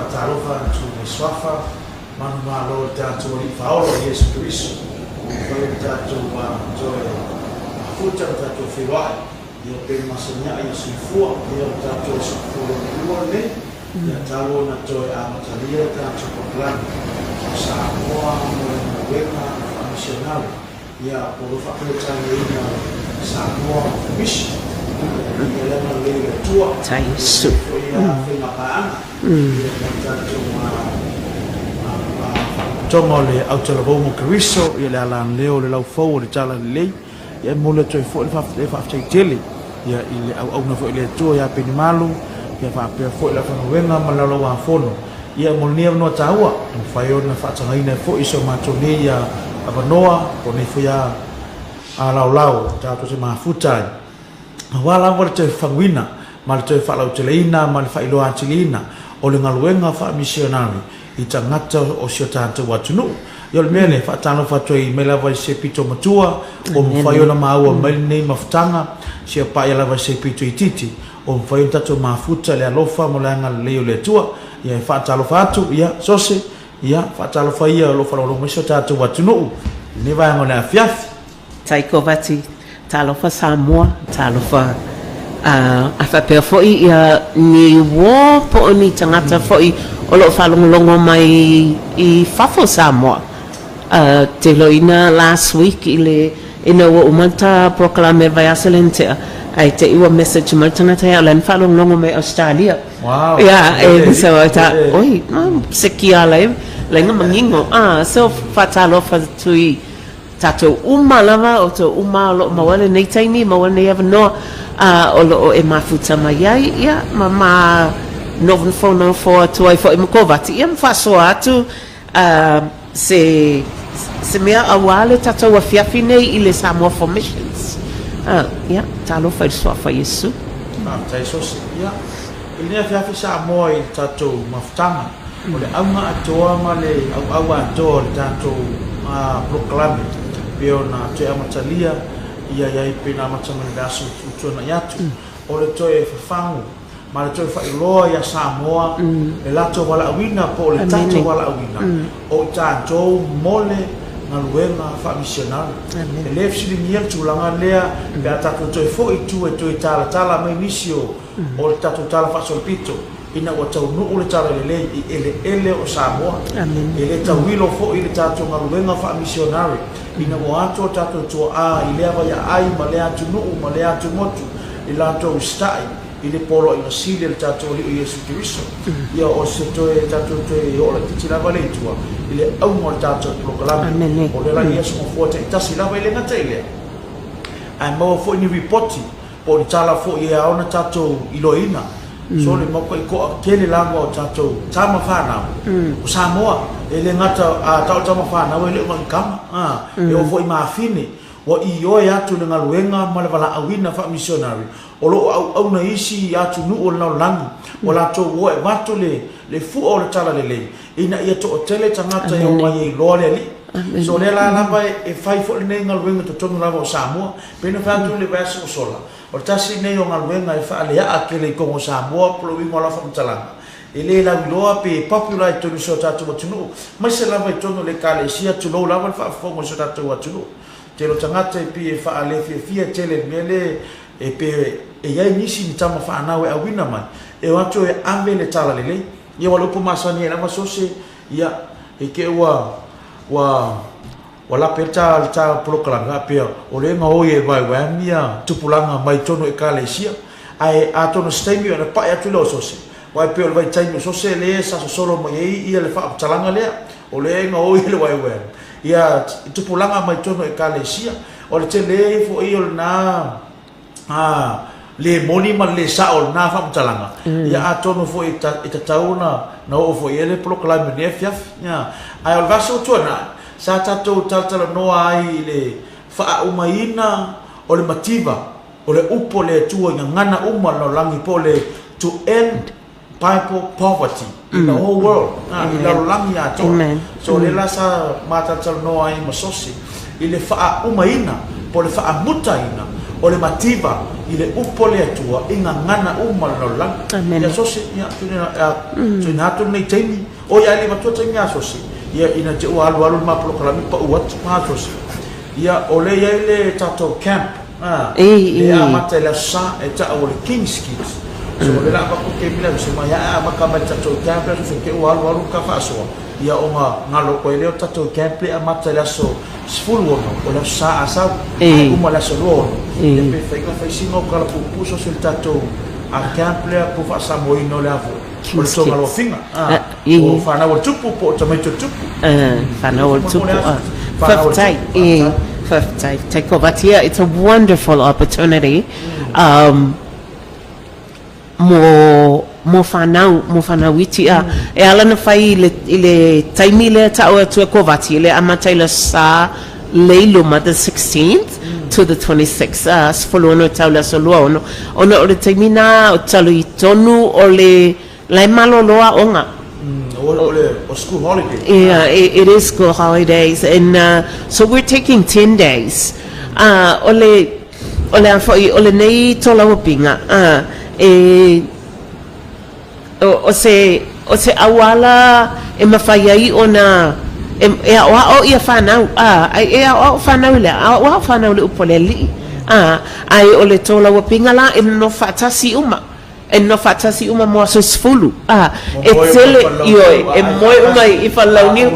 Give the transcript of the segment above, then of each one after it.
Faatalofa atu i le Suafa, manumalo o le tatou Alii Faaola o Iesu Keriso, ua mafai ona tatou toe mafuta ma tatou feiloai, ia pei ona masani ai ia soifua, ia o le tatou aso fou lona lua lenei, ia talu ona toe amatalia le tatou polokalame o Samoa mo le galuega faamisionare. Ia, o lo o faapeletaneina o Samoa Mission, ia le agalelei o le Atua, ia lenei foi faiga paaga, ia ma le tatou Faalapotopotoga o le Autalavou mo Keriso, ia le alaleo o le laufou o le Talalelei, ia e momoli atu ai foi le faafetai tele ia i le auauna foi a le Atua ia Penimalu, ia faapea foi le aufaigaluega ma le Laulau-a-Fono. Ia mo lenei avanoa taua, e mafai ona faatagaina ai foi si o matou nei avanoa po o nei foi laolao tatou te mafuta ai, aua lava le toe fafaguina ma le toe faalauteleina ma le faailoa atiliina o le galuega faamisionare i tagata o si o tatou atunuu. Ia o le mea lea, e faatalofa atu ai mai lava i se pito matua ua mafai ona maua mai lenei mafutaga, seia paia lava i se pito itiiti Ua mafai ona tatou mafuta i le alofa ma le agalelei o le Atua. Ia e faatalofa atu, ia, Sose, ia, faatalofa ia o lo o faalogologo mai si o tatou atunuu i lenei vaega o le afiafi. Taiko Vati, talofa Samoa, talofa a faapea foi ia ni uō po o ni tagata foi o lo o faalogologo mai i fafo o Samoa. Te iloaina last week i le ina ua uma le ta polokalame i le vaiaso lea na tea, ae te i ua message mai le tagata ia o la e na faalogologo mai Australia. Wow. Yeah, and so I thought, oi, se kia la e, la inga mangingo. Ah, so faatalofa atu i tatou uma lava, outou uma o lo o maua lenei taimi, maua lenei avanoa, o lo o e mafuta mai ai, ia, ma ma nofonofo atu ai foi ma Kovati, ia ma faasoa atu A se, se mea aua le tatou afiafi nei i le Samoa for Missions. A, ia, talofa i le Suafa Iesu. Faafetai Sose. Ia, i lenei afiafi Samoa i le tatou mafutaga, o le auga atoa ma le auau atoa o le tatou polokalame pei ona toe amatalia ia i ai pei ona amata mai i le vaiaso ua tuanai atu, o le toe fafagu ma le toe faailoa iā Samoa le latou valaauina po o le tatou valaauina o i tatou mo le galuega faamisionare. E le fesiligia le tulaga lea pe a tatou toe foi i tua e toe talatala mai nisi o le tatou tala faasolopito ina ua taunuu le tala lelei i eleele o Samoa. E le tauilo foi le tatou galuega faamisionare ina ua atu o tatou tuaa i lea vaiaai ma lea atunuu ma lea atumotu i latou usitai i le poloaiga sili a le tatou Alii o Iesu Keriso. Ia o se toe tatou toe oo laitiiti lava lea i tua i le auga o le tatou polokalame. O lea la e i aso mafoa taitasi lava, e le gata i lea, ae maua foi ni ripoti po o ni tala foi e ao ona tatou iloaina. So le maukai toa tele lava o tatou tama fanau o Samoa, e le gata a tau tama fanau e le o na o ni tama, e oo foi i mafine Ua ioe atu le galuega ma le valaauina faamisionari o lo o auauna i isi atunuu o le lalolagi, ua latou o e avatu le le fua o le talalelei ina ia toatele tagata e omai e iloa le Alii. So o lea la lava e fai foi lenei galuega i totonu lava o Samoa. Pei ona fai atu i le vaiaso ua sola, o le tasi lenei o galuega e faaleaa tele i totonu o Samoa po o le uiga o lau faamatalaga, e le lauiloa pe popular i totonu o si o tatou atunuu, aemaise lava i totonu o le Ekalesia, tulou lava le faafofoga o si o tatou atunuu. Tele o tagata e pei e faalefiafia tele i le mea lea e pei e i ai nisi ni tama fanau e auina mai, e o atu e ave le talalelei. Ia aua o le upu masani ai lava so se, ia, i te i ua, ua, ua lape ai le ta, le ta polokalame faapea, o lea e gaoi e YWAM ia tupulaga mai totonu o Ekalesia. Ae atonu o se taimi ona pai atu lea o Sose, aua e pei o le vaitaimi o Sose lea sa sosolo mai ai ia le faamatalaga lea, o lea e gaoi e le YWAM ia tupulaga mai totonu o Ekalesia. O le tele foi o lena le moni ma le le sao o lena faamatalaga, ia atonu foi e tatau ona oo foi i ai le polokalame i lenei afiafi. Ae o le vaiaso ua tuanai, sa tatou talatalanoa ai i le faaaumaina o le mativa o le upu a le Atua i gagana uma o le lalolagi po o le to end Bible poverty in the whole world, i le lalolagi atoa. So o lea la sa ma talatalanoa ai ma Sosi i le faaaumaina po o le faamutaina O le mativa i le upu a le Atua i gagana uma o le lalolagi. Amene. Ia Sosi, ia, tuuina, ia, tuuina atu lenei taimi, oi ae le i matua taimi a Sosi, ia ina te ua alualu le ma polokalame pau atu a Sosi. Ia, o lea e i ai le tatou camp, a, Ei, e ei. amata i le Aso Sa, e ta'u o le King's Kids. So, o lea la avatu le taimi lea Sosi mai ae amata mai le tatou camp lea Sosi, te ua alualu ka faasoa. Ia ona galo atu ai lea o tatou camp lea e amata i le aso 16 o le Aso Sa a sau, ae uma i le aso 26. Ia pe fai na fai sina o tala puupuu so se le tatou camp lea po faasamoaina o le a foi, o le togalofiga, o fanau a le tupu po o tamaiti o le tupu. Fanau a le tupu. Faafetai. Faafetai. Faafetai Kovati. Yeah, it's a wonderful opportunity. Mō, mō whānau, mō whānau iti, ā, e ala na whai i le, i le taimi lea ta'u atu e Kovati, le amata i le sa le i luma, the 16th to the 26th, ā, 16 tau le aso 26, ona o le taimi nā o talu i tonu o le, la e malolo aoga. O, o le, o school holiday. Yeah, it, it is school holidays, and so we're taking 10 days. Ā, o le, O le a foi, o lenei tolauapiga, ā, e, o, o se, o se auala e mafai ai ona e, e aʻoaʻo ia whanau, ā, ai e aʻoaʻo whanau i le, aʻoaʻo whanau i le upu a le alii, ā, ae o le tolauapiga la e nonofo faatasi uma. E nofo faatasi uma mo aso 10, a, e tele, ioe, e moe uma i Falelauniu,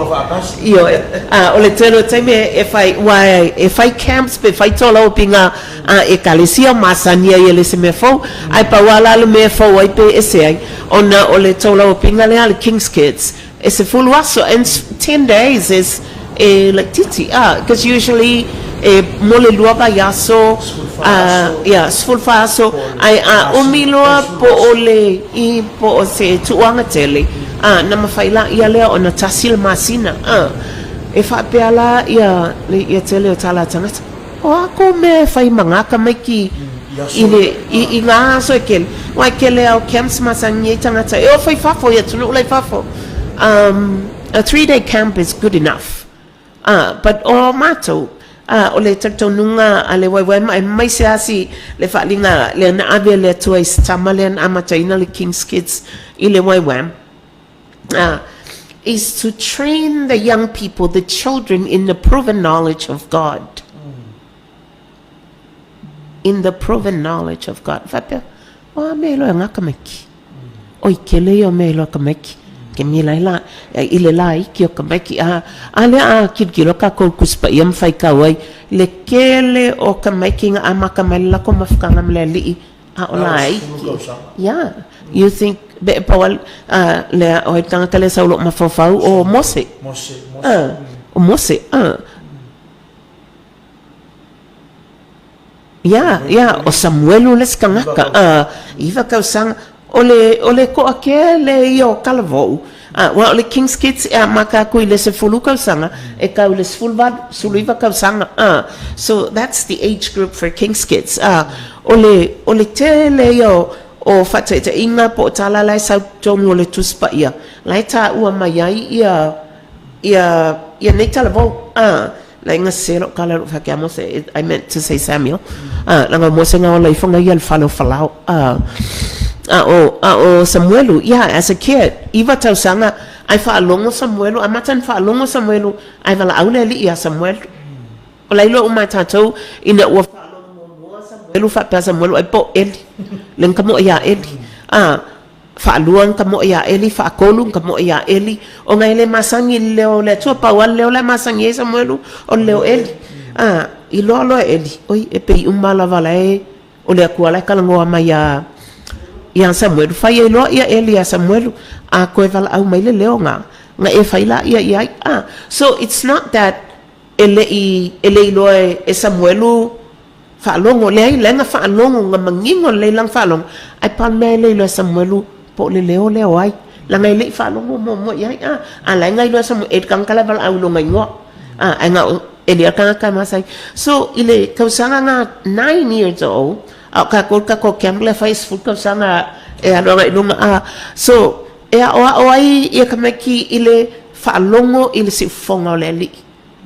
ioe, a, o le tele o taimi e fai, ua e fai camps pe fai tolaupiga a ekalesia masani ai e le se mea fou, ae pau a la le mea e fou ai pe ese ai, ona o le tolaupiga lea a le King's Kids, E 10 aso, and 10 days is e laitiiti, ah, because usually e mo le lua vaiaso, ah, yeah, 14 aso, ae a umi loa po o le, i, po o se tuuaga tele, ah, na mafai la ia lea ona tasi le masina, ah, e faapea la ia, ia tele o tala tagata. O a kou mea e whai ma ngā tamaiti i le, i, i ngā aso e kele. Wai kele au camps masangi e tangata. E o whai fafo i atunuu lai fafo. A 3-day camp is good enough. But o mātou, o le talitonuga a le waiwai ma e mai se asi le whaalinga lea na ave le atua i se tama lea na amataina le King's Kids i le YWAM. Is to train the young people, the children, in the proven knowledge of God. In the proven knowledge of God. Faapea, o a mea iloa e ngā tamaiti. Oi, kele ia o mea iloa tamaiti. Ke mi lai la, i le la iki o tamaiti. A, a lea a kilokilo kākou Tusi Paia ma faitau ai, le kele o tamaiti nga amata mai le lako mafutaga ma le alii, A o la iki. Yeah. You think be pau a le o he tangata le sau lo mafaufau o Mose. Mose, Mose. O Mose. Yeah, yeah, o Samuelu le isi tagata. Iwa tausaga. O le, o le toakea le ia o Talavou, a, aua o le King's Kids e amata atu i le 10 tausaga, e tau i le 18, 19 tausaga, a. So that's the age group for King's Kids, a. O le, o le tele ia o, o faataitaiga po o tala la e sau tonu o le Tusi Paia, la e taua mai ai ia, ia, ia nei Talavou, a. Laina se lou tala lou fake a Mose, I meant to say Samuel. Ah, langa o Mose nga ola ifonga ia le fale o Falao. Ah, a o, a o Samuelu, yeah, as a kid, iwa tausaga, ai faalogo Samuelu, amata na faalogo Samuelu, ai valaau le alii ia Samuelu. O la iloa uma e tatou, ina ua faalogo muamua Samuelu faapea Samuelu ai po o Eli, le na moe ia Eli. Ah, Faalua na ka moe iā Eli, faatolu na ka moe iā Eli, ona e le masani i le leo o le Atua, pau lava le leo la e masani ai Samuelu, o le leo o Eli. A, i loa loa e Eli, oi, e pei uma lava la e, o le Atua la e talanoa mai iā, iā Samuelu, fai ai loa ia Eli iā Samuelu, a toe valaau mai le leo na, na e fai laia i ai. A, so it's not that e le i, e le iloa e, e Samuelu Faalogo, leai, leaga faalogo, na manino lelei lana faalogo, ae pau le mea e le iloa e Samuelu po o le leo lea o ai. Leaga e le i faalogo muamua i ai, a, a la e na iloa e Samuelu, e le tagata la e valaau i lona igoa. A, ae na o Eli a le tagata e masani. So, i le tausaga na 9 years old, a o tatou i le tatou camp lea e fai e 10 tausaga e alu agai i luga, a, so, e aoao ai ia tamaiti i le faalogo i le siufofoga o le Alii.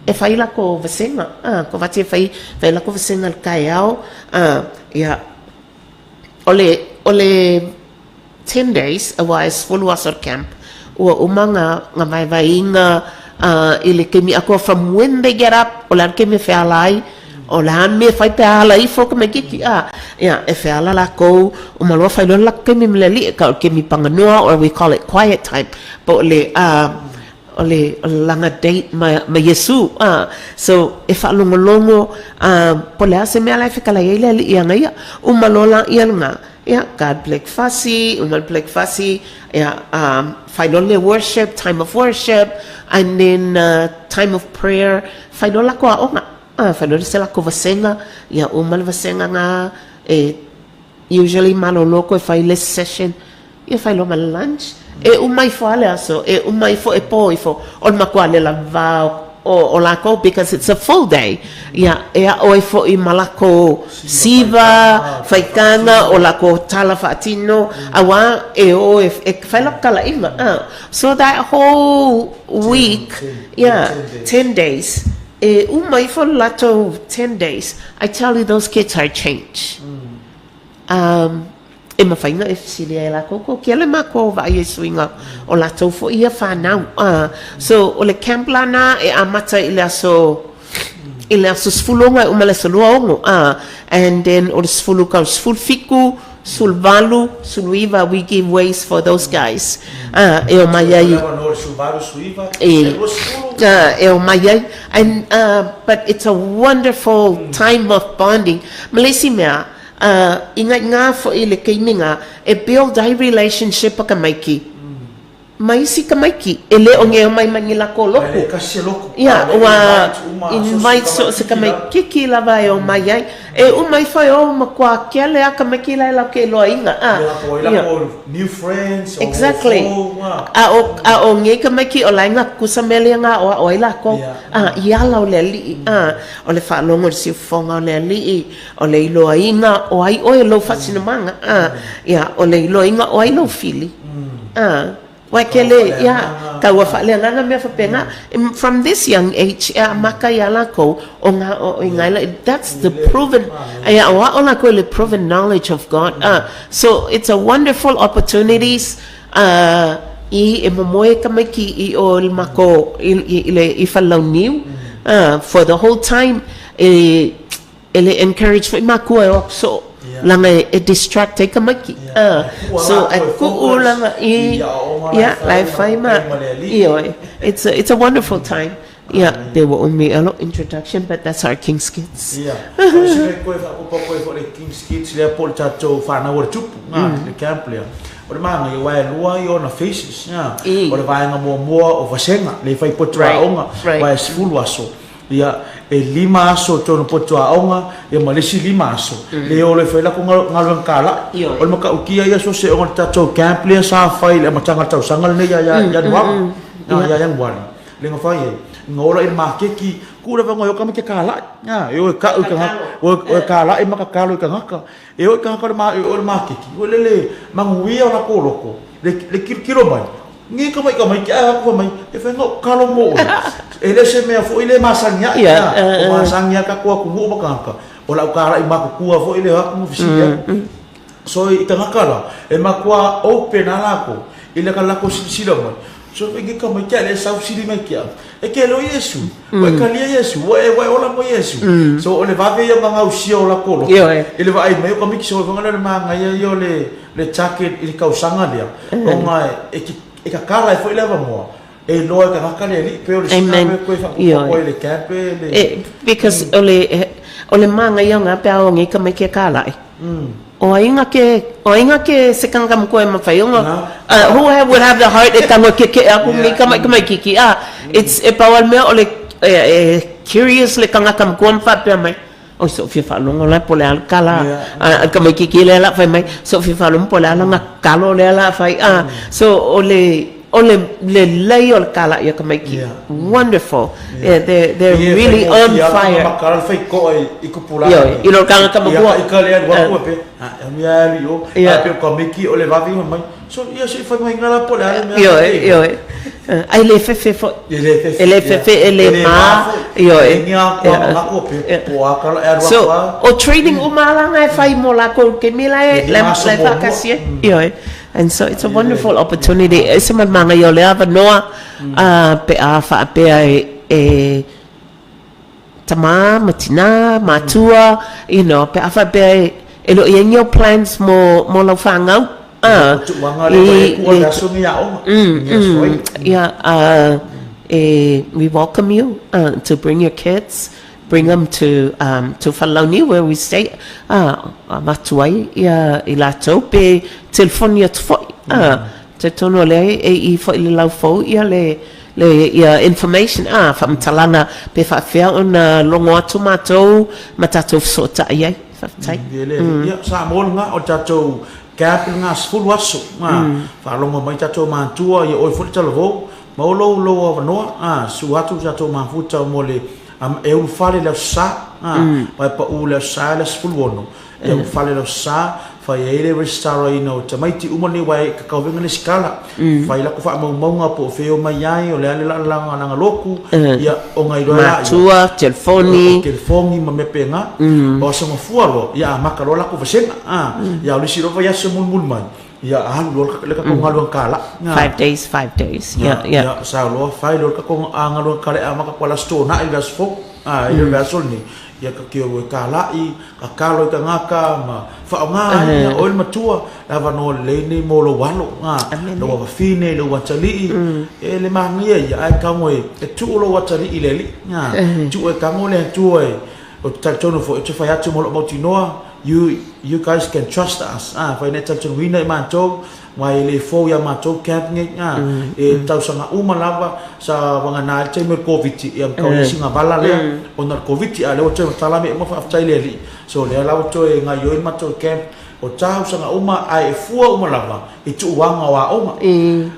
E fai lakou vasega, a, kovati e fai, fai lakou vasega i le taeao, a, ia, o le, o le 10 days, aua e 10 aso le camp, ua uma nga, nga vaevaeina a, i le taimi atoa from when they get up, o le a le taimi e feala ai, o le a le mea e fai pe a ala ifo le tamaititi, a, ia, e feala lakou, uma loa fai loa le latou taimi ma le alii, e tau o le taimi paganoa or we call it quiet time, po o le, a, o le lana date ma, ma Iesu. A, so, e faalogologo, a, po o le a se mea la e fetalai ai le Alii iā ia. Uma loa la ia lena, ia, God blekfasi, uma le blekfasi, ia, a, fai loa le worship, time of worship, and then time of prayer, fai loa lakou aoga. A, fai loa se lakou vasega, ia, uma le vasega na, e Usually malolo koe fai le session ia fai loa ma le lunch e uma ifo a le aso e uma ifo e po ifo o le matua le lava o, o lakou because it's a full day ia e aʻo ai foʻi ma lakou siva faitaga o lakou tala faatino auā e o e, e fai lakou talaiga so that whole week yeah 10 days E uma ifo le latou 10 days, I tell you those kids are changed. Um, e mawhai nga e fesili ai lakou, ko kia le makou vaai ai suiga o latou foʻi ia whanau. So, o le camp lana e amata i le aso i le aso 16 e uma le aso 26. And then o le 10 kau 17, 18, 19, we give ways for those guys. E o mai ai. E, e o mai ai. And, but it's a wonderful time of bonding. Ma le isi mea, i ngai ngā foʻi le taimi ngā, e build ai relationship a tamaiti. Ma isi tamaiti, e le o nei omai mai ni lakou loku. E kasi se loku. Ia, ua invite so o se tamaitiki lava e omai ai. E uma ifo e o makuā kea le a tamaiti la e lau ke iloaina. A, ia. New friends, o Exactly. A o, a o nei tamaiti o lae nga kusa mea lea nga aʻoaʻo ai lakou. A, i ala o le alii. A, o le faalogo i le siufofoga o le alii, o le iloaina o ai oe lou faasinomaga. A, ia, o le iloaina o ai lou fili. A, ua kele, ia, taua faaleagaga mea faapena. From this young age, e amata iā lakou o ngā o i ngai la, that's the proven, e aʻoaʻo lakou i le proven knowledge of God. A, so it's a wonderful opportunities, a, i e momoe tamaiti i o le makou i, i, le, i Falelauniu, a, for the whole time, e, E le encourage foʻi makua e o atu soo laga e distract ai tamaiti so e kuu laga i ia la e fai ma ioe it's a, it's a wonderful time yeah pe ua umi a lou introduction but that's our King's Kids. Yeah o se mea koe faaopoopo koe foʻi le King's Kids lea po o le tatou fanau a le tupu nga le camp lea o le magaia aua e lua ia ona phases nga o le vaega muamua o vasega le fai potu aoga aua e 10 aso Ia, e lima aso tonu potu aoga, ia ma le isi lima aso, le o loa e fai lakou galuega kalai. O le matautia ia so se ona le tatou camp lea sa fai i le amataga o le tausaga lenei ia Ianuari, ia Ianuari, le na fai ai, na ola i le makeki, ku lava ngoe o ka ma ke kalai, e o e kau i ka o e kalai ma kakalo i tagata. E o i tagata o le makeki, o lele manuia o lakou loko, le kilokilo mai, Ngi ka mai ka mai ke ae aku mai e whai ngau kalo mo oe. E le se mea foi le masani ai ia. O masani a ka koa ku mo makaka. O lau ka rai ma kua foi le aku mo fisili aku. So i tangaka la e makua open ala ko i le ka lako silasila mai. So ngi ka mai ke le sau sili mai kia. E ke lo Yesu. Ua e kalia Yesu. Ua e ua e ola mo Yesu. So o le vave ia mangausia o lako loko. I le vaai mai o ka miki so whanga le manga ia ia o le le target i le kausaga lea, ona e, e kakala ai foi le avanoa, e iloa e tagata le alii, pei o le sina mea koe faaopoopo ai le camp e le... E, because o le, o le manaia o ngā pea o nei tamaiti e kālaʻi. O ai nga ke, o ai nga ke se kanaka matua e mawhai o nga, who have, would have the heart e tago e kekeʻe aku nei tamaiti ki, ah, it's, e pau a le mea o le, e, e curious le kanaka matua ma faapea mai, Oi soʻu fia faalogo la po o le a le kala a le tamaititi lea la fai mai soʻu fia faalogo po o le a lana kalo lea la fai a so o le o le lelei o le kalaʻi a tamaiti wonderful yeah they they're really on fire. Ioe i lo tagata matua. Ioe ioe. Ae le fefe foi. E le fefe. E le fefe, e le ma. Ioe. E ni a kua ma ngako pe po a kala e alu So, atu a. o training uma lava na e fai mo lakou i le taimi la e E lima aso la e muamua. faatasi ai. Ioe. And so it's a wonderful opportunity. E ese ma le manaia o lea avanoa pe a faapea e tama ma tina, matua, you know, pe a faapea e, e le o i ai ni au plans mo, mo lau fanau, ah, O tuuaga lea ua e kua le aso ni aoga. Yes, right. Yeah, e, we welcome you to bring your kids, bring them to, to Falelauniu where we stay, avatu ai ia i latou pe telefoni atu foi, Talitonu o lea e i foi le laufou ia le le ia information a faamatalaga pe faafefea ona logo atu matou ma tatou fesootai ai. Faafetai. Ia le ia Samoa lena o le tatou gap lena 10 aso a faalogo mai tatou matua ia oe foi le talavou maua lou lou avanoa a susu atu tatou mafuta mo le e ulufale i le aso Sa a ma e pau le aso Sa le aso 16 Ia ua fale lau sa, fai ai le resitalaina o tamaiti uma nei aua e kakau vega le sikala. Fai lako faamaumauga po o fea e omai ai, o le a le laalalaga loku, ia ona iloa lea. Matua, telefoni. O telefoni ma mea pena. O aso mafua loa, ia amata loa lako vasega. Ia o le isi loa vaiaso mulimuli mai, ia alu loa le tatou galuega kala'i. 5 days, 5 days. Yeah, yeah. Ia sao loa, fai loa le tatou galuega kala'i amata atu le Aso Toonai i le aso fou, i le vaiaso lenei. Ia ka kio e kala'i, ka kalo i tagata ma faaaoga ai, ia oe le matua, le avanoa lelei lenei mo lou alo, lou avafine, lou atalii, e le manaia ia, ae tago e tuu lou atalii i le Alii, tuu e tago le Atua e, ou te talitonu foi, ou te fai atu ma lou mautinoa, you, you guys can trust us, afai na e talitonuina i matou, Aua e le fou ia matou camp nei, a, e tausaga uma lava sa vagana ai le taimi o le Koviti, ia ma tau ai sina vala lea ona o le Koviti, a o lea ua toe matala mea uma, faafetai i le Alii. So o lea la ua toe gaoioi le matou camp, o tausaga uma ae e fua uma lava i tuuaga o aoga.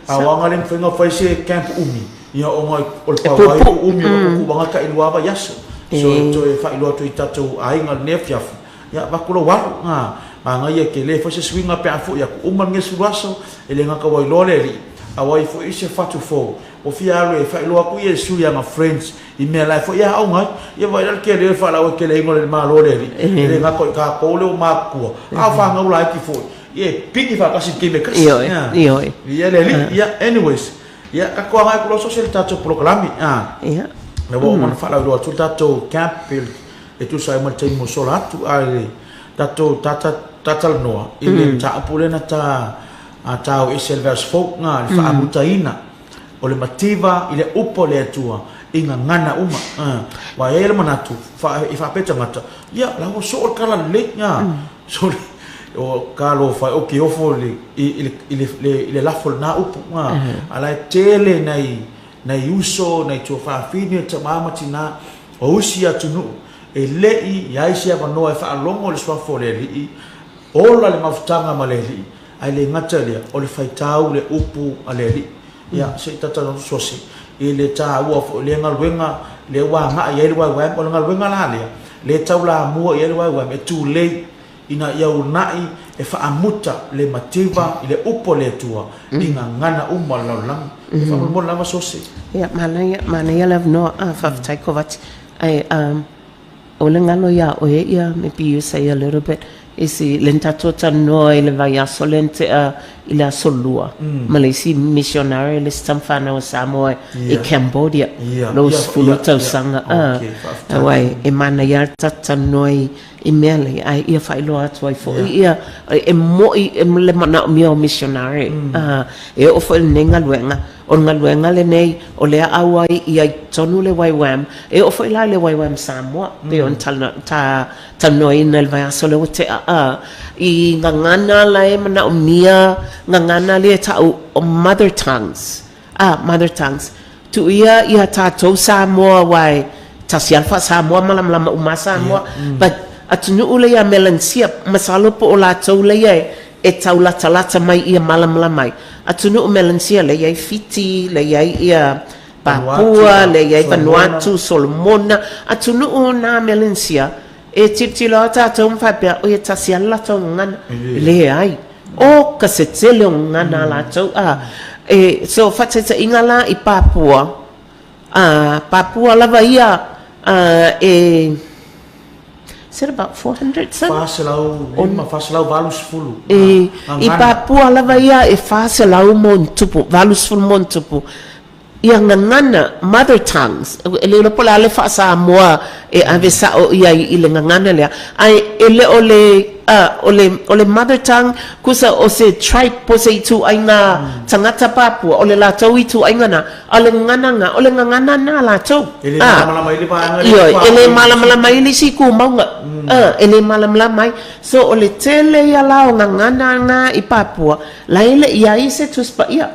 A o aga le mafai ona fai se camp umi, ia ona o le pau ai o umi o le tuuaga e tailua lava vaiaso. So e toe faailoa atu i tatou aiga i lenei afiafi, Ia avatu lou alu, a, manaia e tele foi se suiga pe a foi atu. Uma lenei sulu aso, e le gata ua iloa le alii, a ua i ai foi se fatu fou. Ua fia alu e faailoa atu ia i sui ana friends i mea la e foi e aoga ai. Ia vaai la le tele o le faalauaiteleina o le Malo o le alii, e le gata o i tatou lea ua matutua, a o fanau laiti foi, ia e pigi faatasi i le taimi e tasi. Ioe, ioe. Ia le alii, ia anyways, ia tatou agai atu loa so se le tatou polokalame, a. Ia. Lea ua uma ona faalauiloa atu le tatou camp e tusa ai ma le taimi ua sola atu, a le tatou talatalanoa i le mataupu lea na ta tau ese le vaiaso fou, na le faamutaina o le mativa i le upu a le Atua i gagana uma. Aua e i ai le manatu e faapea tagata, ia la ua soo le tala lelei, sole o talofa e, o ke ofo i le lafo o lena upu, a la e tele nai uso, nai tuafafine, tama ma tina O isi atunuu, e le i i ai se avanoa e faalogo i le suafa o le Alii, ola le mafutaga ma le Alii, ae le gata i lea, o le faitau le upu a le Alii. Ia, se i tatalanoa atu i le taua foi o lea galuega, lea ua agai i ai le YYM, o le galuega la lea, lea e taulamua i ai le YYM, e tulei ina ia uunai e faamuta le mativa i le upu a le Atua i gagana uma o le lalolagi. E faamolemole lava Sose. Ia, manaia, manaia le avanoa. Ah, faafetai Kovati. Ae, um, o le galo iā oe, ia, maybe you say a little bit, isi, le na tatou talanoa i le vaiaso lea na tea i le aso Lua, ma le isi missionary, le isi tamafanau a Samoa i Cambodia, lou 10 tausaga. Ah, aua e manaia lava le tatou talanoa i i mea nei, ae ia faailoa atu ai foi ia, e mo'i le manaomia o misionare. E oo foi i lenei galuega, o le galuega lenei o lea auai i ai tonu le YWAM, e oo foi la i le YWAM Samoa, pei ona ta talanoaina i le vaiaso lea ua tea, i gagana la e manaomia, gagana lea e ta'u o mother tongues. A, mother tongues. Tuu ia ia tatou Samoa aua e tasi lava le faa-Samoa malamalama uma lava Samoa. But atunuu lea ia Melanesia, masalo po o latou lea e tau latalata mai ia malamalama ai. Atunuu Melanesia lea e i ai Fiti, lea e i ai ia Papua, lea e i ai Vanuatu, Solomona. Atunuu na Melanesia, e tilotilo lava tatou ma faapea, oi e tasi lava le latou gagana. Leai. O ka se tele o gagana a latou, a. E, so faataitaiga la i Papua, ā, Papua lava ia, ā, e, is it about 400 son? 405, 480 E, ngā i ngana. Papua lava ia e 400 ma ona tupu, 80 ma ona tupu. Ia gagana, mother tongues, e le iloa po o le a le faa-Samoa e ave sao i ai i le gagana lea, ae e le o le, o le, o le mother tongue, kusa o se tribe po o se ituaiga tagata Papua, o le latou ituaiga na, a o le gagana na, o le gagana na a latou. E le malamalama ai le vaega lea Ioe, e le malamalama ai le isi itumauga, e le malamalama ai. So, o le tele ia la o gagana na i Papua, La e le i ai se Tusi Paia.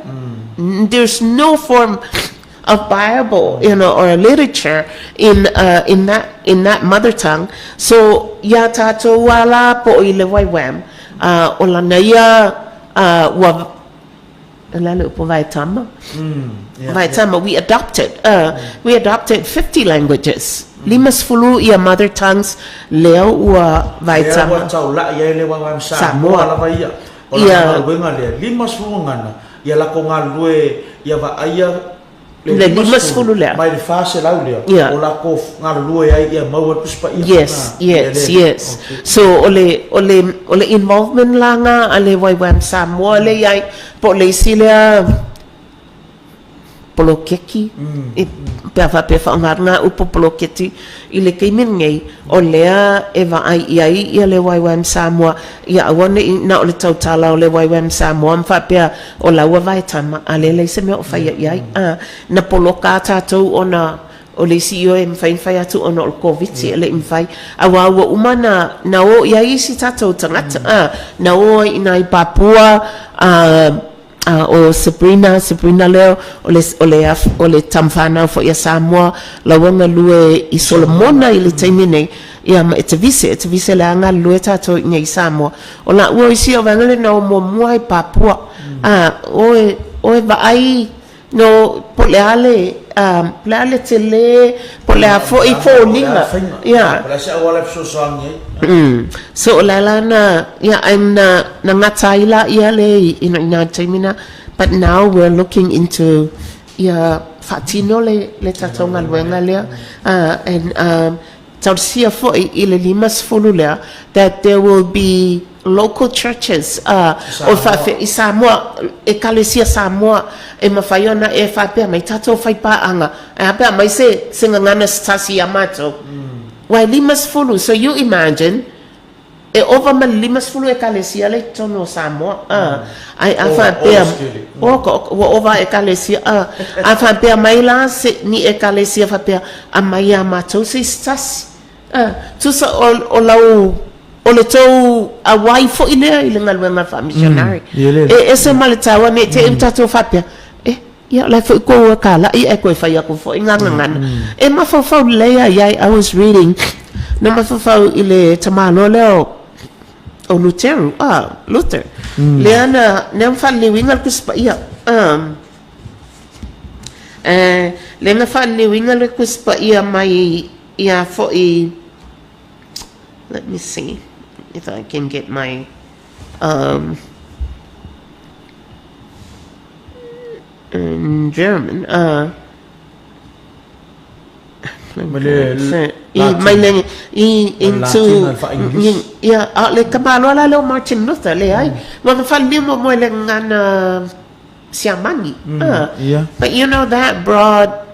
There's no form of Bible, you know, or literature in, uh, in, that, in that mother tongue. So, iā tātou a la po i le YWAM, uh, o lana ia, uh, ua, o le a le upu vaetama? Yeah, Vaetama, we adopted, uh, we adopted 50 languages. 50 ia mother tongues lea ua Lea vaetama. ua taulai ai le YWAM Samoa Samoa. lava ia. O lana galuega lea, 50 gagana, ia lako galulue ia vaaia le 50 lea. Mai le 400 lea, o lako galulue ai ia maua le Tusi Paia. Yes, yes, yes. So o le, o le, o le involvement la nga a le YWAM Samoa lea i ai, po o le isi lea poloketi, i, pe a faapea e faaaoga atu ngā upu poloketi i le taimi lenei, o lea e vaai i ai ia le YWAM Samoa, ia aua ne i na o le tautala o le YWAM Samoa ma faapea o la ua vaetama, a lea e leai se mea o faia i ai. A, na poloka a tatou ona o le isi ioe e mafai ona fai atu ona o le Koviti e le i mafai, aua ua uma na, na o i ai isi tatou tagata, a, na o ai i nai Papua, a, A o Sabrina, Sabrina lea o le, o le, o le tama whanau foi a Samoa, laua galue i Solomona i le taimi nei, ia ma Etavise, Etavise lea galulue tatou i nei i Samoa. O laua o isi o vaega lena o muamua i Papua. A, oe, oe vaai no, po o le a le, a, po o le a le tele, po o le a foi foliga. Ia. Po o le a se auala e fesoasoani ai. So o le a la na, ia and na, na gata ai la ia le i na taimi na, but now we're looking into ia faatino le, le tatou galuega lea, and talosia foi i le 50 lea that there will be local churches, o faafe, i Samoa, Ekalesia Samoa, e mafai ona e faapea mai tatou faipaaga, ae a pe a aumai se, se gagana se tasi ia matou. Uae 50, so you imagine, e ova ma le 50 ekalesia la i totonu o Samoa, a, ae a faapea, oka, oka, ua ova a ekalesia, a, a faapea mai la se, ni ekalesia faapea, aumai ia matou se isi tasi, a, tusa o, o lau, o le tou auai foi lea i le galuega faa-missionary. E ese ma le taua, ne i te i ua tatou faapea, eh, Ia, o la e foi kou e kālaʻi ae koe fai aku foi ngā gagana. E mafaufau lelei a iai, I was reading, na mafaufau i le tamāloa lea o, o Luteru, ah, Luther. Lea na, lea na whaaliliuina le Tusi Paia. Um, eh, lea na whaaliliuina le Tusi Paia mai ia foi, let me see if I can get my, um, in German, uh, Mai le i mai le i into ia a le tamaloa la lea o Martin Luther leai ua na faaliliu muamua i le gagana Siamani but you know that brought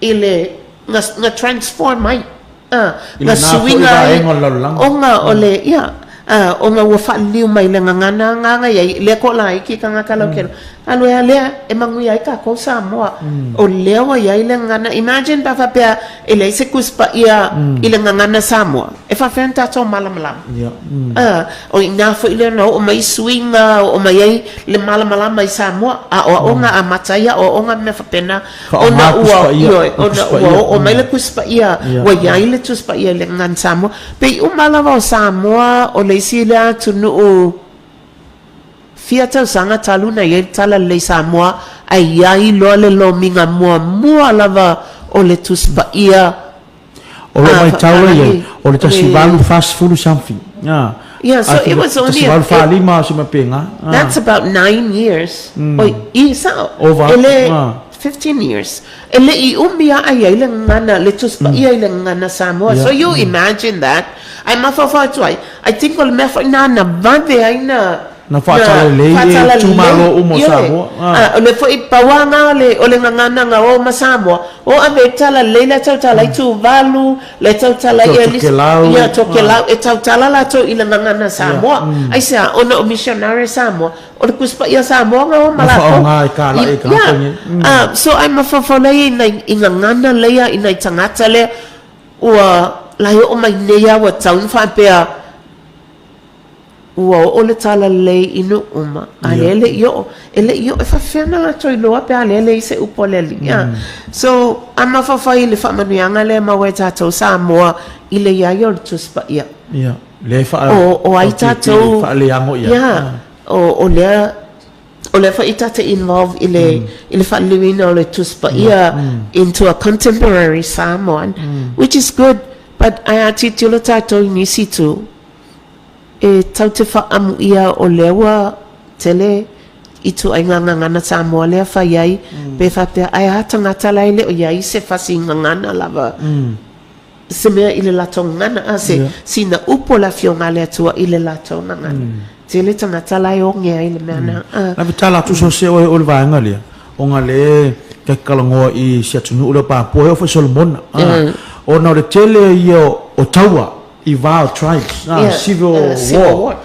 i le na na transform ai I na lena foi suiga ai vaega o le lalolagi. ona o le ia ona ua faaliliu mai le gagana agaga iai lea ko laiti tagata lautele alu ea lea e manuia ai tatou Samoa o lea ua iai le gagana imagine pe a faapea e leai se Tusi Paia i le gagana Samoa e faapefea ona tatou malamalama o ina foi lea na oo mai suiga oo mai ai le malamalama i Samoa aoaoga amata ai aoaoga ma mea faapena Ona ua, ioe, ona ua oo mai le Tusi Paia, ua i ai le Tusi Paia i le gagana Samoa. Pei uma lava o Samoa, o le isi lea atunuu fia tausaga talu na i ai le Talalelei Samoa, ae i ai loa le lomiga muamua lava o le Tusi Paia. O lou maitau e i ai, o le 1840 something. Yeah, so it was only a, 1845 o se mea pēnā. That's about 9 years. Oi, i sa'o. Over, E le, 15 years. E le'i umi a'a i ai le gagana, le Tusi Paia i le gagana Samoa. So you imagine that. Ae mafaufau atu ai, I think o le mea foi na na vave ai na Na faasalalelei e itumalo uma o Samoa. Ioe. O le foi pau lava na o le o le gagana na o ma Samoa, o ave e talalelei le tautala i Tuvalu, le tautala i Tokelau, ia Tokelau, e tautala latou i le gagana Samoa. Aisea? Ona o missionary Samoa, o le Tusi Paia Samoa na o ma latou. Na faaaoga e kālaʻi e tagata nei. Ia. So ae mafaufau lea i gagana lea i nai tagata lea ua lae oo mai nei lava ua tatau ona faapea, Ua oo le talalelei i nuu uma, a lea e le i oo. E le i oo, e faapefea ona latou iloa pe a lea e leai se upu a le alii, a. So, a mafaufau i le faamanuiaga lea e maua e tatou Samoa i le i ai o le Tusi Paia. Ia, lea e faa, O, o ai tatou, faaleago i ai. Ia, o, o lea, o lea foi ta te involve i le, i le faaliliuina o le Tusi Paia into a contemporary Samoan, which is good, but ae a tilotilo tatou i nisi itu, E tau te whaamuia o lea ua tele ituaiga gagana Samoa lea fai ai, pe faapea ae a tagata la e le o iai se fasi gagana lava, se mea i le latou gagana, a se sina upu o le Afioga a le Atua i le latou gagana. Tele tagata la e oge ai le mea na, a. Lave tala atu so se oe o le vaega lea, ona le ta te talanoa i si atunuu lea o Papua, e oo foi i Solomona, a, ona o le tele ia o taua i va o tribes, a, civil war,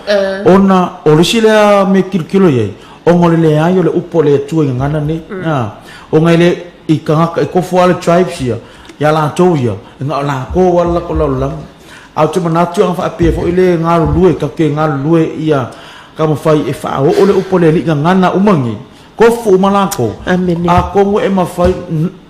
ona o le isi lea mea e tilotilo i ai, ona o le leai o le upu a le Atua i gagana nei, a, ona e le i tagata, e kofo lava le tribes ia, ia latou ia, e na o latou lava le latou lalolagi. Ae ou te manatu ana faapea foi le galulue, tatou te galulue ia taumafai e faaoo le upu a le Alii i gagana uma nei, Tofu uma latou. Amene. Atonu e mafai,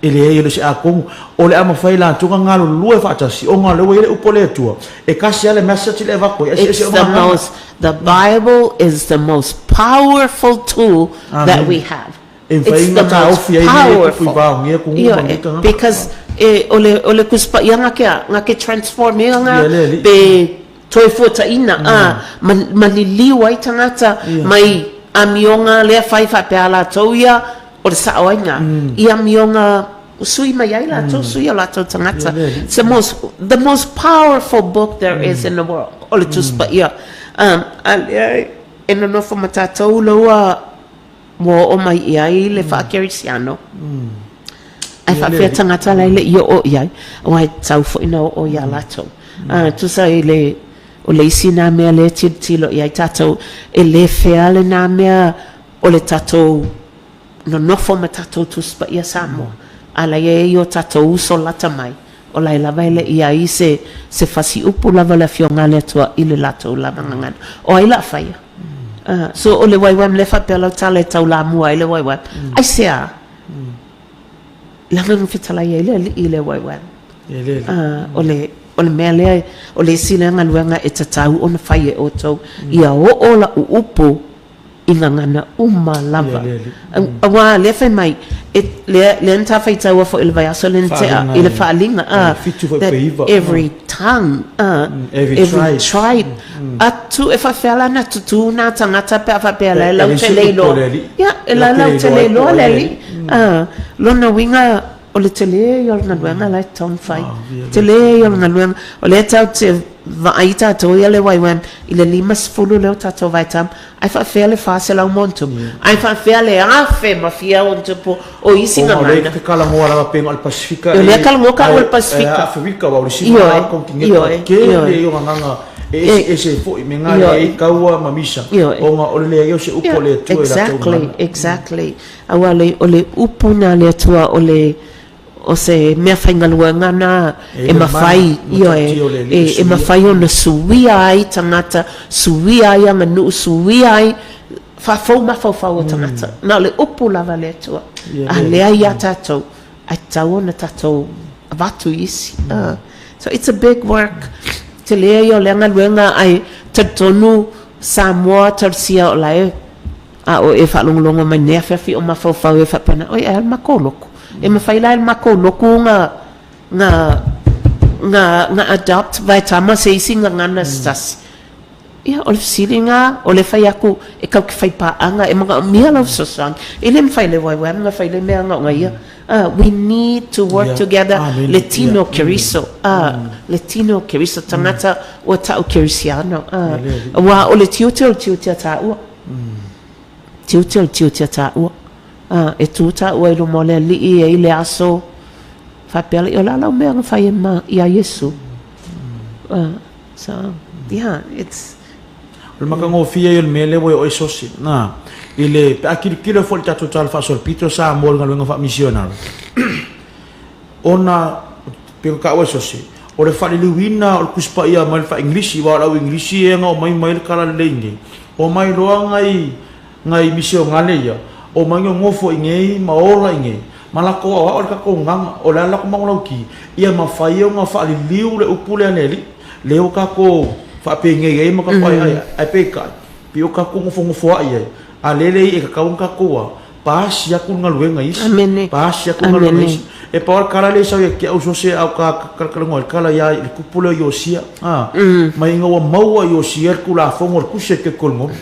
e leai e le o se atonu, o le a mafai e latou ona galulue faatasi, ona o lea ua i ai le upu a le Atua, e tasi lava le message lea e avatu ai, eseese It's the uma gagana. most, the Bible is the most powerful tool that we Amene. have. E mafai It's ona the most taofi ai mea ia e tupu i powerful. va o nei atunuu ma nei Ioe, tagata. because e, o le, o le Tusi Paia nga ke a, nga ke transform ina nga Ia le Alii. pe Toe fuataina, ā, ma, ma liliu ai tagata mai amioga lea fai faapea a latou ia, o le sao ai na, i amioga sui mai ai latou, sui o latou tagata. It's the most, the most powerful book there is in the world, o le Tusi Paia. Ā, a lea e nonofo ma tatou la ua Ua oo mai i ai le faakerisiano, ae faapefea tagata la e le i oo i ai, aua e tatau foi ona oo iā latou. A, tusa i le, o le isi nā mea lea e tilotilo i ai tatou, e le fair lenā mea o le tatou nonofo ma tatou Tusi Paia Samoa, a la e i ai o tatou uso lata mai, O lae lava e le i ai se, se fasi upu lava o le Afioga a le Atua i le latou lava gagana. O ai la faia? So o le YWAM lea faapea lau tala e taulamua ai le YWAM. Aisea? Leaga na fetalai ai le Alii i le YWAM. O le, o le mea lea, o le isi lea galuega e tatau ona fai e outou, ia oo lau upu i gagana uma lava. Aua lea fai mai, e, lea, lea na ta faitaua foi i le vaiaso lea na tea, i le faaaliga, a, that every tongue, a, every tribe, atu, e faapefea la ona tutū nā tagata pe a faapea la e lautele iloa, ia, e la lautele iloa le alii, a, lona uiga, o le tele ia o le galuega la e tatau ona fai. Tele ia o le galuega. O lea tatou te vaai tatou ia le YWAM i le 50 lea o tatou vaitama, ae faapefea le 400 ma ona tupu? Ae faapefea le 1000 ma fia ona tupu o isi gagana? Ona o lea e te talanoa lava pei na o le Pasifika e. O lea e talanoa ka o le Pasifika. E Aferika, aua o le isi ma konetineta tele o gagana e eseese ai foi me nga e ai kaua ma misa ona o le leai o se upu a le Atua i latou gagana. Exactly, exactly. Aua le, o le upu na a le Atua o le, o se mea faigaluega na e mafai, ioe, e, e mafai ona suia ai tagata, suia ai aganuu, suia ai faafou mafaufau o tagata. Na o le upu lava a le Atua. A lea ia tatou, ae tatau ona tatou avatu i isi. So it's a big work. Tele ia o lea galuega ae talitonu Samoa talosia o la e A o e faalogologo mai nei afiafi o mafaufau e faapea ana, Oi, ae a le makou loku? E mafai la e le makou loku ga, ga, ga, ga adopt vaetama se isi gagana se tasi. Ia, o le fesili lena, o le fai atu e kau ke fai paaga, e manaomia lau fesoasoani. E le mafai e le YWAM ona fai lea mea ona ia. We need to work together, le tino o Keriso, le tino o Keriso, tagata ua tau Kerisiano. Aua o le tiute o le tiute a tāua. Tiute o le tiute a tāua. E tū tāua i luma o le Alii e i le aso, faapea lea, o le a lau mea na fai e ma, iā Iesu? So, yeah, it's... O le matagofie ia o le mea lea ua i oe Sosi, na, i le, pe a tilotilo foi i le tatou Tala Faasolopito o Samoa i le galuega faamisionare, ona, pei ona taua e Sosi, o le faaliliuina o le Tusi Paia mai le faa-Igilisi, aua o le au Igilisi ea na omai mai le Tala Lelei nei, omai loa nai, nai misionale ia, omai nonofo i inei ma ola i inei, ma latou aoao i le tatou gagana, o le a le latou manulauti, ia mafai ona faaliliu le upu lea a le Alii, lea ua tatou faapenei ai ma tatou aeae, ae peitai, pei ua tatou nofonofoai ai, a o lea e leai e tatau ona tatou a, pasi atu le galuega i isi, pasi atu le galuega i isi. E pau lava le tala lea e sau ia te au so o se ao talatalanoa ai le tala ia le tupu lea o Iosia, mai ina ua maua e Iosia le Tulafono o le Tusi a le Teuteulonomi,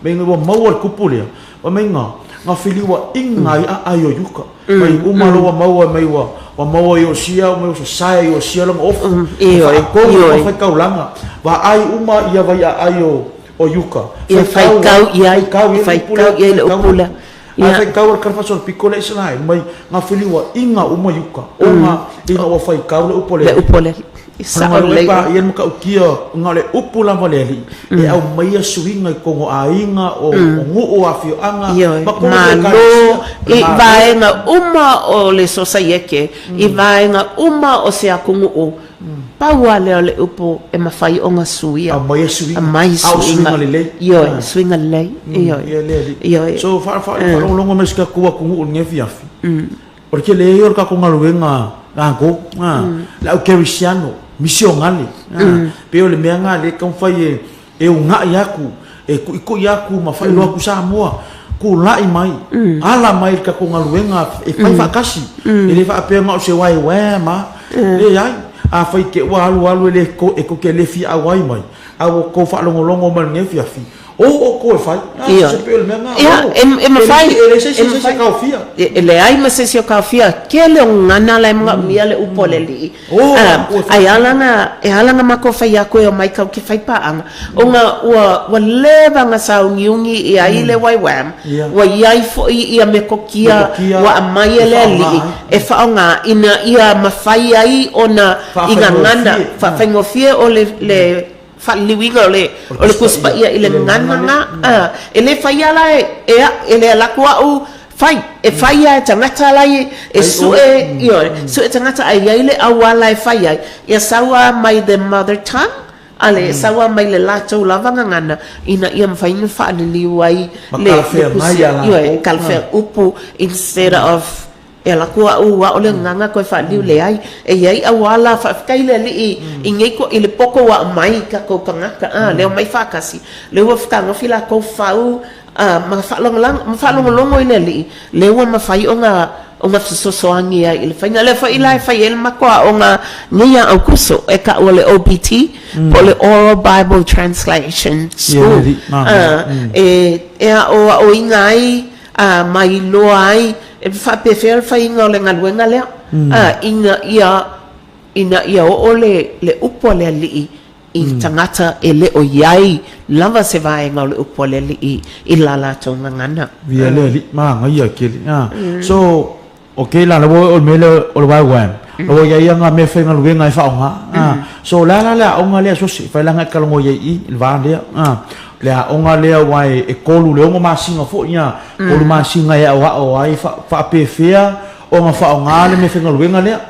Meinga ua maua le kupu lea, wa meinga nga feliuaʻiga ai aai o Iuta. Mai uma loa ua maua mai ua ua maua Iosia mai ua sasae Iosia lona ofu. Ioe, ioe. Faitaulaga, vaai uma ia vai aai o o Iuta. Ia faitau i ai, faitau i ai le upu lea. A faitau le tala faasolopito lea Isaraelu mai nga feliuaʻiga uma Iuta ona ina ua faitau le upu a le Le upu a le Alii. E sao lelei. Pa ia le matautia na o le upu lava a le Alii e aumaia suiga i totonu o aiga, o nuu, o afioaga ma totonu o Ekalesia. I vaega uma o le sosaiete, i vaega uma o se atunuu, pau lava lea o le upu e mafai ona suia. Aumaia suiga, a o suiga lelei. Ioe, suiga lelei. Ioe. Ia le Alii. So faalogologo mai si tatou atunuu i lenei afiafi. O le tele ia o le tatou galuega gago, le au kerisiano, misionale, pei o le mea lena lea e taumafai e uunai atu, e tuitui atu ma faailoa atu Samoa, tulai mai, ala mai i le tatou galuega e fai faatasi. E le faapea na o se YWAM a, leai, afai te i ua alu alu e le e tou te le fia auai mai, a ua outou faalogologo mai i lenei afiafi, O outou e fai. Ia. Ia, e mafai. E leai se isi e taofia. E leai ma se isi o taofia. Tele o gagana la e manaomia le upu a le Alii. Ae ala na, e ala na matou fai atu e omai kau ke fai paaga, ona ua, ua leva na sauniuni i ai le YWAM, ua iai foi ia metotia ua aumai e le Alii e faaaoga ina ia mafai ai ona i gagana, faafaigofie o le, le Faaliliuina o le o le Tusi Paia i le gagana na, e le faia la e e au, e le alu atu au fai, e fai lava e tagata la e e sue, ioe, sue tagata ae i ai le auala e fai ai, ia sau lava mai the mother tongue, a le sau lava mai le latou lava gagana ina ia mafai ona faaliliu ai le Tusi, ioe, talafeagai, upu instead of E ala atu au aʻole gagana toe faaliliu, leai, e i ai auala, faafetai i le Alii i nei i le poto ua aumai i tatou tagata, a, lea omai faatasi, lea ua fetagofi latou fau a, ma faalagolago, ma faalogologo i le Alii, lea ua mafai ona ona fesoasoani ai i le faiga. Lea foi la e fai ai le matou aoga nei ia Aukuso, e taua le OBT, po o le Oral Bible Translation School, a, e e aoaoina ai ā, ma iloa ai e faapefea le faiga o le galuega lea, ā, ina ia, ina ia oo le, le upu a le Alii i tagata e le o i ai lava se vaega o le upu a le Alii i la latou gagana. Ia le Alii, manaia tele, ā. So, Ok, la ua o le mea lea o le YWAM, ua i ai ia mea faigaluega e faaaoga. So, o le a la le aoga lea Susi, fai laga e talanoa i ai i i le va lea. Le aoga lea aua e 3 i le 6 masina foi, 3 masina e aoao ai faapefea ona faaaoga le mea faigaluega lea,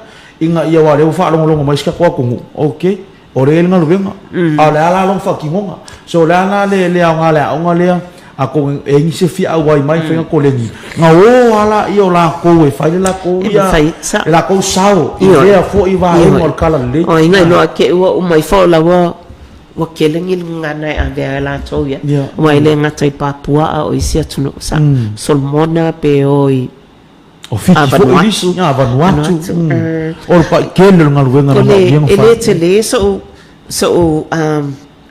ina ia aua o lea ua faalogologo mai si tatou atunuu, ok, O lea e i ai le galuega, a o le a la lona faatinoga? So o le a la le aoga o le aoga lea, atonu e i ai nisi e fia auai mai e fai na koleni, na o lava laia o latou e fai le latou ia, le latou sao i lea foi vaega o le talalelei. Oi, na iloa te i ua uma ifo la ua ua tele ni gagana e avea e latou ia. Aua e le gata i Papua a o isi atunuu sa Solomona pe o i O Fiti foi nisi, a Vanuatu. O le paʻi tele o le galuega na manaomia ona fai. E le tele soʻu, soʻu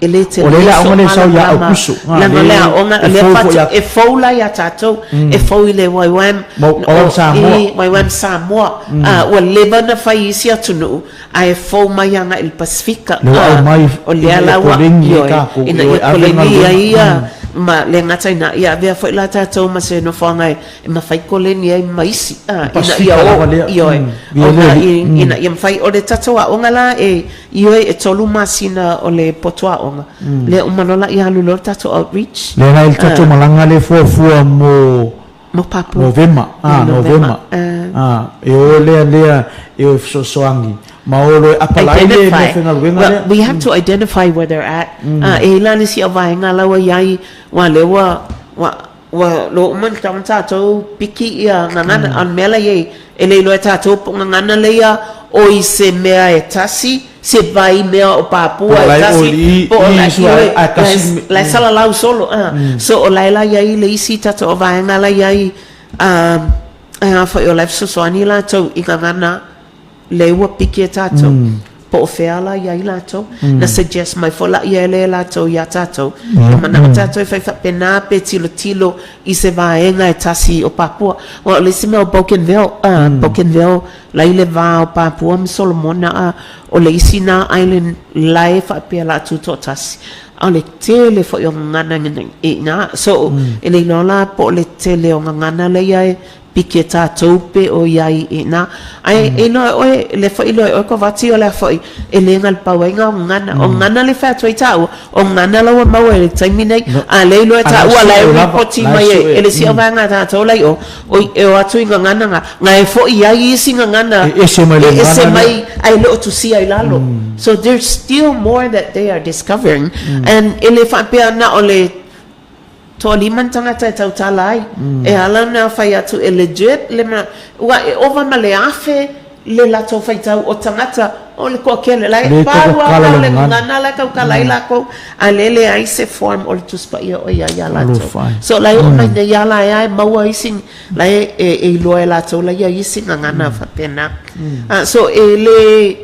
E le O tele lea le so aoga lea e sau ia malamalama Aukuso, a leaga o le lea aoga e lea fou foi faatu ia e fou la ia tatou e fou i le YWAM ma o YWAM Samoa. I YWAM Samoa a ua leva ona fai i isi atunuu ae fou mai agai i le Pasefika Lea ua a aumai o ina lea ia la ua koleni ai ioe tatou ina e o ia e ave koleni galuega. ai ia ma le gata i ina ia avea foi la tatou ma se nofoaga e e mafai koleni ai ma isi I a ina ia Pasefika o lava lea. ioe Ia le ona alii. ina ia mafai o le tatou aoga la e ioe e tolu masina o le poto aoga lea uma loa la ia alu loa le tatou outreach Lea la i le tatou malaga lea e fuafua mo mo Papua Novema, mo a, Novema Novema, a, e o lea lea e o e fesoasoani ma o loa e apalai le mea Identify. faigaluega Well, lea. we have to identify where they're at. E i la le isi au vaega la ua i ai, ua lea ua, ua, ua loa uma ona tau ona tatou piki ia gagana. A o le mea la i ai, e le iloa e tatou po o gagana lea ia o i se mea e tasi, se vai mea o Po Papua o e la e tasi, oli po o i la, i sua ioe, ae la e, tasi le la e salalau solo. So o la e la i ai le isi tatou o vaega la i ai, a foi o la e fesoasoani latou i gagana lea ua piki e tatou, po o fea la i ai latou. Na suggest mai foi laia e le latou iā tatou, e manaʻo tatou e fai faapena pe tilotilo i se vaega e tasi o Papua. Aua o le isi mea o Bougainville, Bougainville la i le va o Papua ma Solomona, a o le isi na island la e faapea la tutoatasi. A o le tele foi o gagana i ina. So, e le iloa la po o le tele o gagana lea e piki e tatou pe o i ai i ina. Ae e iloa e oe, lea foi e iloa e oe Kovati o le a foi e le galupau ai ngā o gagana. O gagana le fai atu ai tāua, o gagana la ua maua i le taimi nei, a lea iloa e A la e tāua la e sue lava, ripoti la e mai e sue. e le isi vaega a tātou la i o, oi e o atu i gagana ngā, ngā e foi ai isi gagana E ese mai le e ese gagana lea. mai ae le o tusia i lalo. So there's still more that they are discovering and e le faapea na o le Toalima ni tangata e tautala ai. E ala ona whai atu e legit le mea, ua e ova ma le afe le latou faitau o tagata o le toatele la e Le pau taukala lava le le gagana. gagana la e taukala ai lakou a le leai se form o le Tusi Paia o i ai ia latou. Alofa ai. So la e oo mai nei ia la e a e maua isi la e e iloa e latou la ia isi gagana faapena. So e le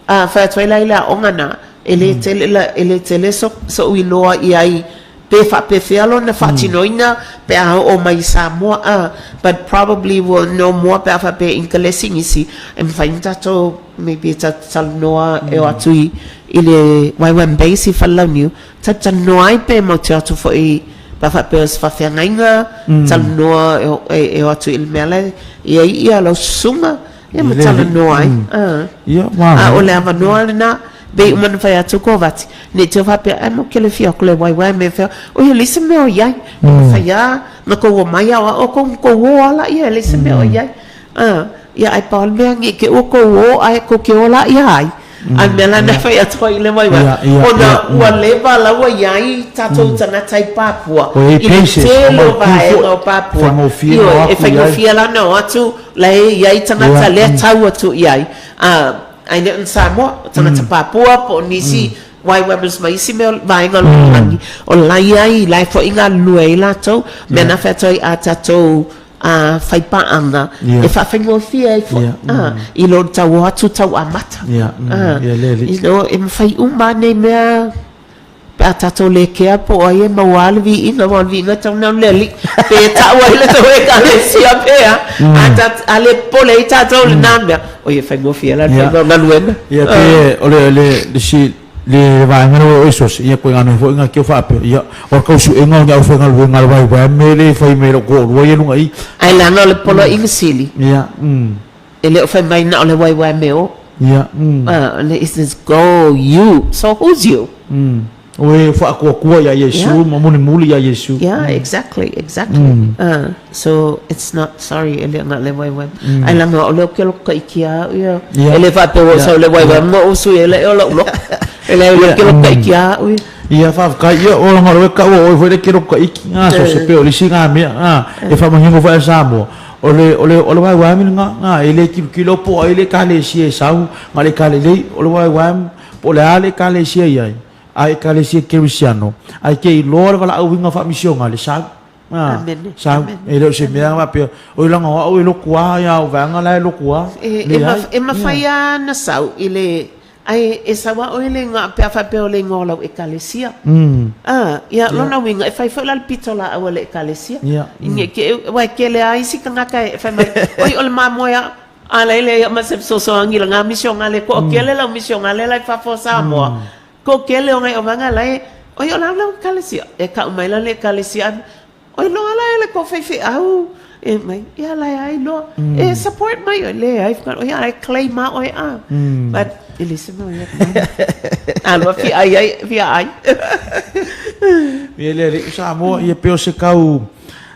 A fai atu ai la i le aoga na, e le tele la, e le tele so, soʻu iloa i ai pe faapefea lona faatinoina pe a oo mai i Samoa, a, but probably we'll know more pe a faapea i Inkelesi nisi, e mafai ona tatou maybe e tatou talanoa e o atu i, i le YWAM base i Falelauniu, tatou talanoa ai pe matou te o atu foi pe a faapea o se faafeagaiga, talanoa e o, e, e o atu i le mea la e i ai ia lau susuga, Ia ma talanoa ai. Ia, A o le avanoa lena, pei uma ona fai atu ko Vati, nei te faapea, ai mo kele fia ko le waiwai me fea, o ia le se mea o iai. E mafai a, na kou o mai ao a o kou kou o ala ia, le se mea o iai. Ia ai pa o le mea nge ke ua kou o ai kou ke o la ia ai. A mea la na fai atu ai le waiwai. Ona ua leva laua iai tatou tagata i Papua, i le tele o vaega o Papua. Ioe, e faigofie la ona o atu, La e i ai tagata lea tau atu i ai, a, ae le o ni Samoa, o tagata Papua po o nisi YWAMers ma isi mea o vaega o le lalolagi, o la i ai, la e foi galulue ai latou, mea na fai atu ai a tatou a faipaaga e faafaigofie ai foi, a, i lo le tau o atu tau amata. A, you know, e mafai uma lava nei mea. Pe a tatou le kea po o ai e maua le viiga, aua o le viiga e tatau ona le Alii. Pe tau ai le tou Ekalesia pea, a ta, a le popole ai tatou i lena mea, oi e faigofie la le faiga o galuega. Ia pe o le le le si le vaega lea ua e sosi, ia koe ngana foi nga kio faapea, ia o le tausuega o ni aufaigaluega a le vaevae me le fai mai lou toalua ia i luga i i. Ae leaga o le poloaiga sili. Ia. E le o fai mai na o le waiwai me o. Ia. It says go you. So who's you? O e whaatuatua ia Iesu, ma mulimuli ia Iesu. Yeah, exactly, exactly. So it's not, sorry, e le o le waiwai. Ai langa o leo ke loko ka iki a au ia. E le whaapea ua sau le waiwai mo o sui e le o lau loko. E le o leo ke loko ka iki a au ia. Ia whaafkai, ia o langa o le ka ua oi foi le ke loko ka iki. So se pe o lisi ngā mea, e whamahingo whae Samoa. O le, o le, o le waewae nga, nga, e le kilokilo po o ai le ekalesia e sau, ma le ekalelei, o le waewae, po o le a le ekalesia i ai, a ekalesia kerisiano, ae ke iloa le valaauina faamisioga le sau, a, Amene, sau, amene, e le o se mea faapea, oi laga o au e loku a, ia o vaega la e loku a, E, e, leai, e mafai lava ona sau i le. Ae e sau lava oe le igoa pe a faapea o le igoa o lau ekalesia. A, ia, lona uiga, e fai foi la le pitolaau a le ekalesia. Aua e tele lava isi tagata e fai mai, oi o le mamoe a, a laila ia ma se fesoasoani i lana misionale, toatele lau misionale la i fafo o Samoa, toatele o nai ovaga la e, oi o le a lau ekalesia? E tau mai la le ekalesia, Oi loa la e le kou faifeau e mai, ia la e ai loa. E support mai oe, leai, oi a e claim a oe a. But e le se mea o ia Aloha fia ai ai, fia ai. Ia le alii o Samoa, ia pei o se kau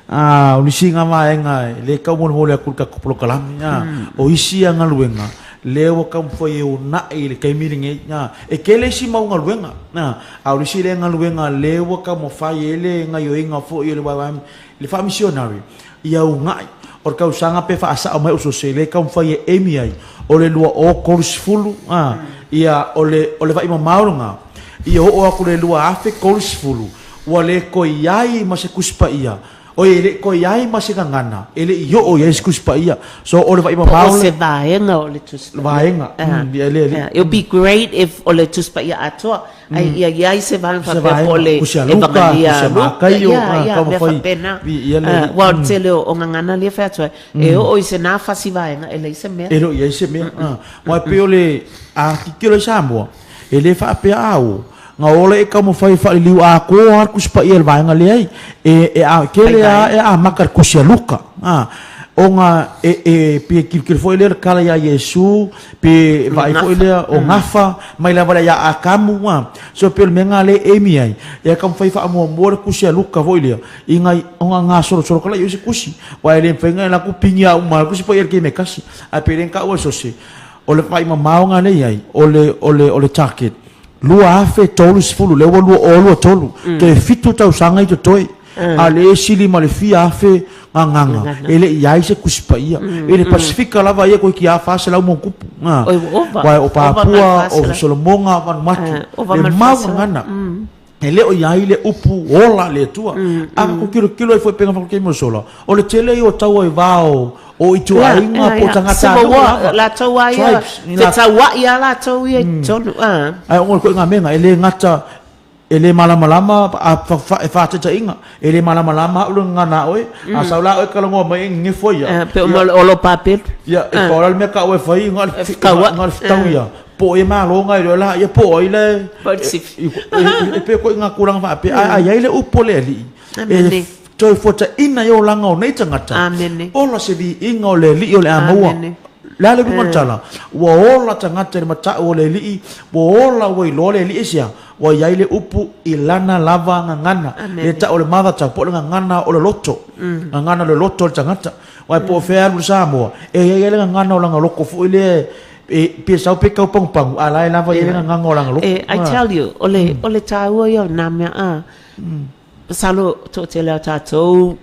a o nisi nga vaega e le tau molimoli atu i le tatou polokalame a o isi ia galuega lea ua taumafai e uunai i le taimi lenei a e tele isi mau galuega a A o le isi lea galuega lea ua taumafai ai le gaioiga foi o le YYM i le faamisionari, ia uunai. O le tausaga pe faasao mai o Sose, lea e taumafai e emi ai, o le 2030, a, ia, o le, o le vaimamao lena, ia oo atu i le 2030, ua le toe i ai ma se Tusi Paia, oi, e le i toe i ai ma se gagana, e le i oo i ai se Tusi Paia. So, o le vaimamao Po o se vaega o le Tusi Paia. Vaega, ia le alii. It would be great if o le Tusi Paia atoa, ai ia i ai se vaega faapea po o le Evangelia a Luka, ia, ia, mea faapena. Aua o le tele o gagana lea e fai atu ai, e oo i se na fasi vaega e leai se mea. E le o i ai se mea. Aua e pei o le, a tilotilo i Samoa, e le faapea a o, na ola e taumafai e faaliliu atoa lava le Tusi Paia i le vaega lea ai. E, e a, tele lava e amata i le Tusi a Luka, a, ona e, e, pei e tilotilo foi lea i le tala ia Iesu, pe vaai foi lea o gafa mai lava lea ia Atamu, a. So e pei o le mea lena lea e emi ai, ia taumafai e faamuamua le Tusi a Luka foi lea, i nai, ona gasolosolo kala i o isi tusi. Aua e le mafai ona e alu atu pigi lava uma le Tusi Paia i le taimi e tasi. Ae pei o lea na taua e Sose, O le vaai mamao lena lea e i ai, o le, o le, o le target, 2030, lea ua 2023, toe fitu tausaga i totoe, a o lea e sili ma le fia afe gagana, e le i i ai se Tusi Paia. I le Pasefika lava ia toeitiiti lava 400 ma ona tupu, a, aua o Papua, o Solomoga, Vanuatu, le mau gagana. E le o i ai le upu ola a le Atua. A tatou tilotilo ai foi pei ona fai atu taimi ua sola, o le tele ia o taua i va o o ituaiga po o tagata nuu lava. Latou a ia, fetauai a latou ia i totonu. Ae ona o le ituaiga mea lena, e le gata e le malamalama e faataitaiga, e le malamalama au i le gagana a oe, a sau la oe talanoa mai e nefo ai au. Pei o lo papelu. Ia, e pau la le mea taua e fai, na o le fetau ia. Po o ia malo ngai loa la ia po o ai la e pei koe ngā tulaga faapea ae a i ai le upu a le Alii e toe fuataina ai olaga o nei tagata ola se viiga o le Alii o le a maua. O le a le uiga o le tala? Ua ola tagata i le matau o le Alii, ua ola ua iloa le Alii aisea? Ua i ai le upu i lana lava gagana, le tau o le mother tongue po o le gagana o le loto, gagana o le loto o le tagata. Aua po o fea e alu i Samoa, e i ai lava le gagana o lana loto foi lea e pe sau pe tau pagupagu, a la e lava i ai le gagana o lana loto. E, I tell you, o le, o le tāua ia o nā mea, a, masalo toatele o tātou,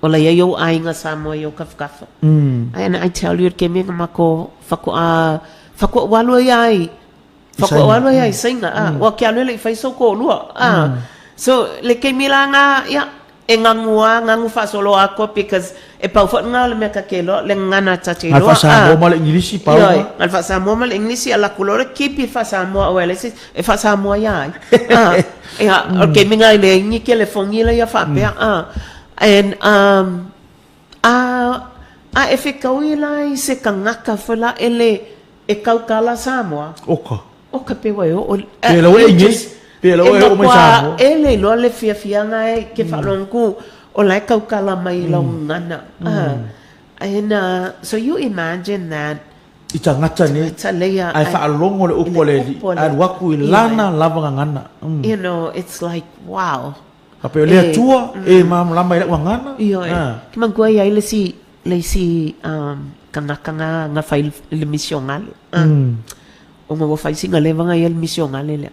o la i ai ou aiga Samoa i ou kafakafa. And I tell you, ke mea nga mako whakoa, whakoa walu ai ai, whakoa walu ai ai sainga, a, wa ke alu ele i whai so kōlua, a. So, le keimi la ngā, ia, E ngagu a, ngagu faasolo atoa because e pau foi lena o le mea ta te iloa, le gagana ta te iloa. Ngai faa-Samoa ma le Igilisi, pau Ioe, lena. ngai faa-Samoa ma le Igilisi, a laku loa le keep i faa-Samoa aua e leai se isi e faa-Samoa ia ai. A, ia, o le taimi lena e leai ni telefoni laia faapea, a. And, um, a, a e fetaui la i se tagata foi la e le, e tautala Samoa. Oka. O ka pe ua e oo. Pe lau e inei. Pe lau e oo mai Samoa. E le iloa le fiafiaga e ke faalogo o la e tautala mai i lau gagana. And so you imagine that. I tagata nei. Ae faalogo le upu a le Alii. Ae alu atu i lana lava gagana. You know, it's like, wow. A pe o le Atua e malamalama i lau gagana. Ioe. Ke manatua e i ai le isi le isi tagata na fai i le misionale. Ona ua fai sina leva na ia le misionale lea.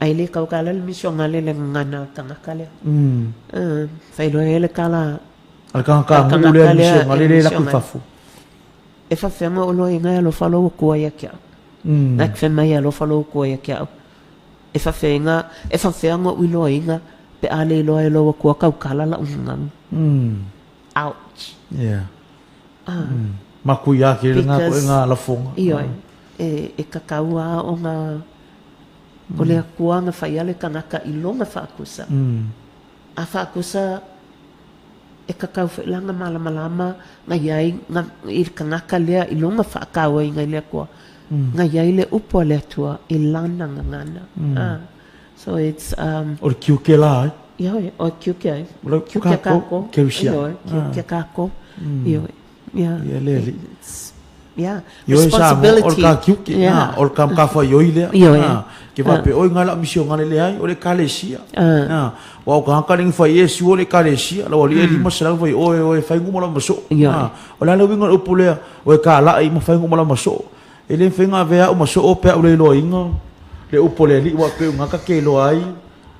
Ae le tautala le misionale le gagana o le tagata lea. Fai loa e le tala. A le tagata nuu lea misionale lea e alu atu i fafo. E faafefea ona ou iloaina e alofa lou Atua ia te au. Like fai mai e alofa lou Atua ia te au. E faafefea e faafefea ona ou iloaina pe a le iloa e lou Atua tautala lau gagana. Ouch. Yeah. Makuia ke lena koe ngā lafonga. Ioe. E, e kakau a ona o le Atua na fai a le kanaka i lona faakusa. A faakusa e kakau foi la na malamalama na iai na, i le kanaka lea i lona faatauaina i le Atua. Na iai le upu a le Atua i lana gagana. Ah, so it's um, O le tiute la ai. Ioe, o le tiute ai. O le Tiute a kākou, kākou. Kerisia. Ioe, tiute a kākou. Ioe. Yeah. Ia le alii. It's, yeah. Ioe Samoa, o le Responsibility. ka tiute, Yeah. o le ka matafaioi lea. Ioe. Ke faapea, oi ngai lau misionale leai, o le ekalesia. Aua o tagata le fai e sua le ekalesia, lau alii e 500 fai oe oe fai guma lau ma soo. Ioe. O le a le uiga o le upu lea, o e kalai ma fai guma lau ma soo. E le mafai ona avea au ma soo pe a ou le iloaina le upu a le alii, aua pei o gata ke iloa ai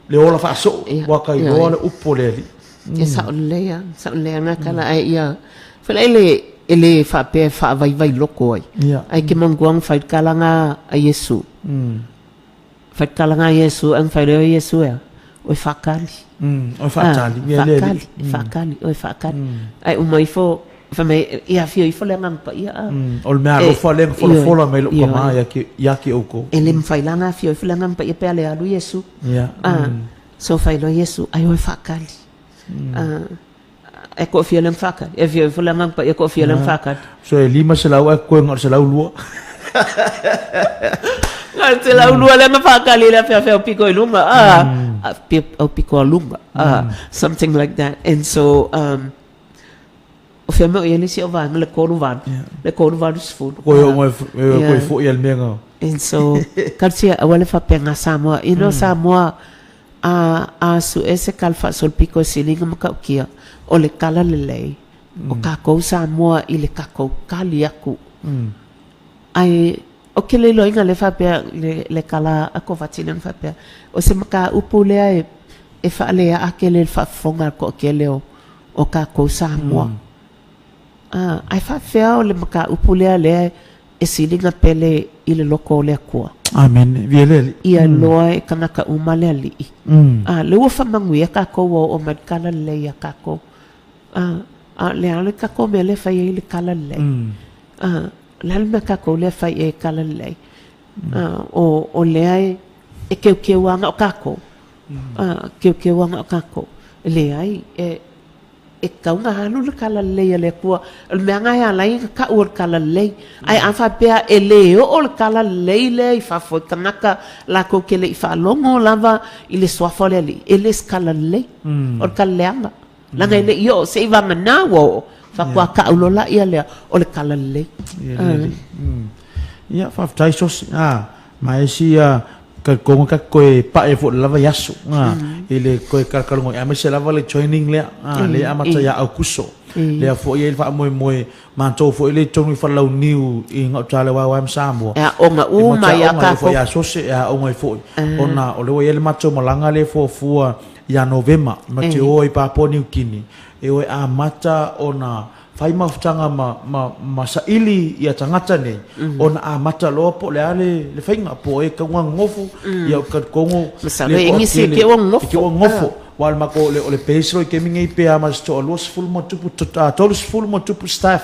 le ola faasoo, ua ka iloa le upu a le alii. E sao lelei lava, sao lelei lava na tala ae ia foi la ele e le faapea e faavaivai loko ai. Ae ke manatua na fai le tala a Iesu. Fai le tala a Iesu ae na fai lea o Iesu e a? Oe faakali. Oe faatali, ia le Faakali, faakali, oe faakali. Ae uma ifo fai mai ia afio ifo le Agaga Paia a. O le mea alofa lea na folafola mai lou tama ia te outou. E le mafai la ona afio ifo le Agaga Paia pe a le alu Iesu. So fai loa Iesu, ai oe faakali. E toafia lea na faakali. E afio ifo le Agaga Paia e toafia lea na faakali. So e 500 ae totoe na o le 102. Na o le 102 lea na faakali i le afeafe au piko i luga. Au piko a luga. Something like that. And so, o fea mea o i ai le isi au vaega, le 38. Le 380. Koe o mai, koe foi al mea ngā. And so, talosia aua le faapea ngā Samoa. You know, Samoa, a, a suʻe se kala faasolopito e sili ona matautia, o le tala lelei, o kākou Samoa i le tatou tali atu. Ae, ou te le iloaina lea faapea, le, le tala a Kovati lea na faapea, o se mataupu lea e, e faaleaa tele i le faafofoga a le toatele o, o kākou Samoa. A, ae faapefea o le mataupu lea lea e sili ona pele i le loko o le Atua? Amene. Via le Alii. Ia loa e kanaka uma le Alii. A, lea ua faamanuia kākou ua oo mai le tala lelei iā kākou. A, a o le a le kākou mea lea e fai ai le tala lelei? A, o le a le mea kākou lea e fai i ai le tala lelei? A, o, o lea e, e keukeu lava na o kākou. A, keukeu lava na o kākou. E leai, e, E tatau ona alu le talalelei a le Atua. O le mea lena e ala ai ona tau o le talalelei. Ae a faapea e le oo le talalelei lea i fafo i tagata latou te le i faalogo lava i le suafa o le Alii, e le se talalelei. O le talaleaga. Leaga e le i oo, se i vagana ua oo, faatoa tau loa laia lea o le talalelei. Ia, faafetai Sosi. Ma e isi talitonu ta te toe pae foi i le lava i aso i le toe talotalogo ai, aemaise lava le training lea lea e amata ia Aukuso. Lea foi e i ai le faamoemoe matou foi lea i totonu i Falelauniu i gauta le YYM Samoa. E aoga uma ia tatou. E foi ia Sose e aoga ai foi ona o lea ua i ai le matou malaga lea e fuafua ia Novema ma te o ai Papua Niu Kini e o e amata ona fai mafutaga ma, ma, ma saili ia tagata nei, ona amata loa po o le a le, le faiga, po o e tau gagofo, ia o talitonu, Masalo e inisi e ke ua gogofo. E ke ua gogofo. Aua o le matou, o le base loa i taimi nei pe a ma se toa 20 ma tupu, 30 ma tupu staff.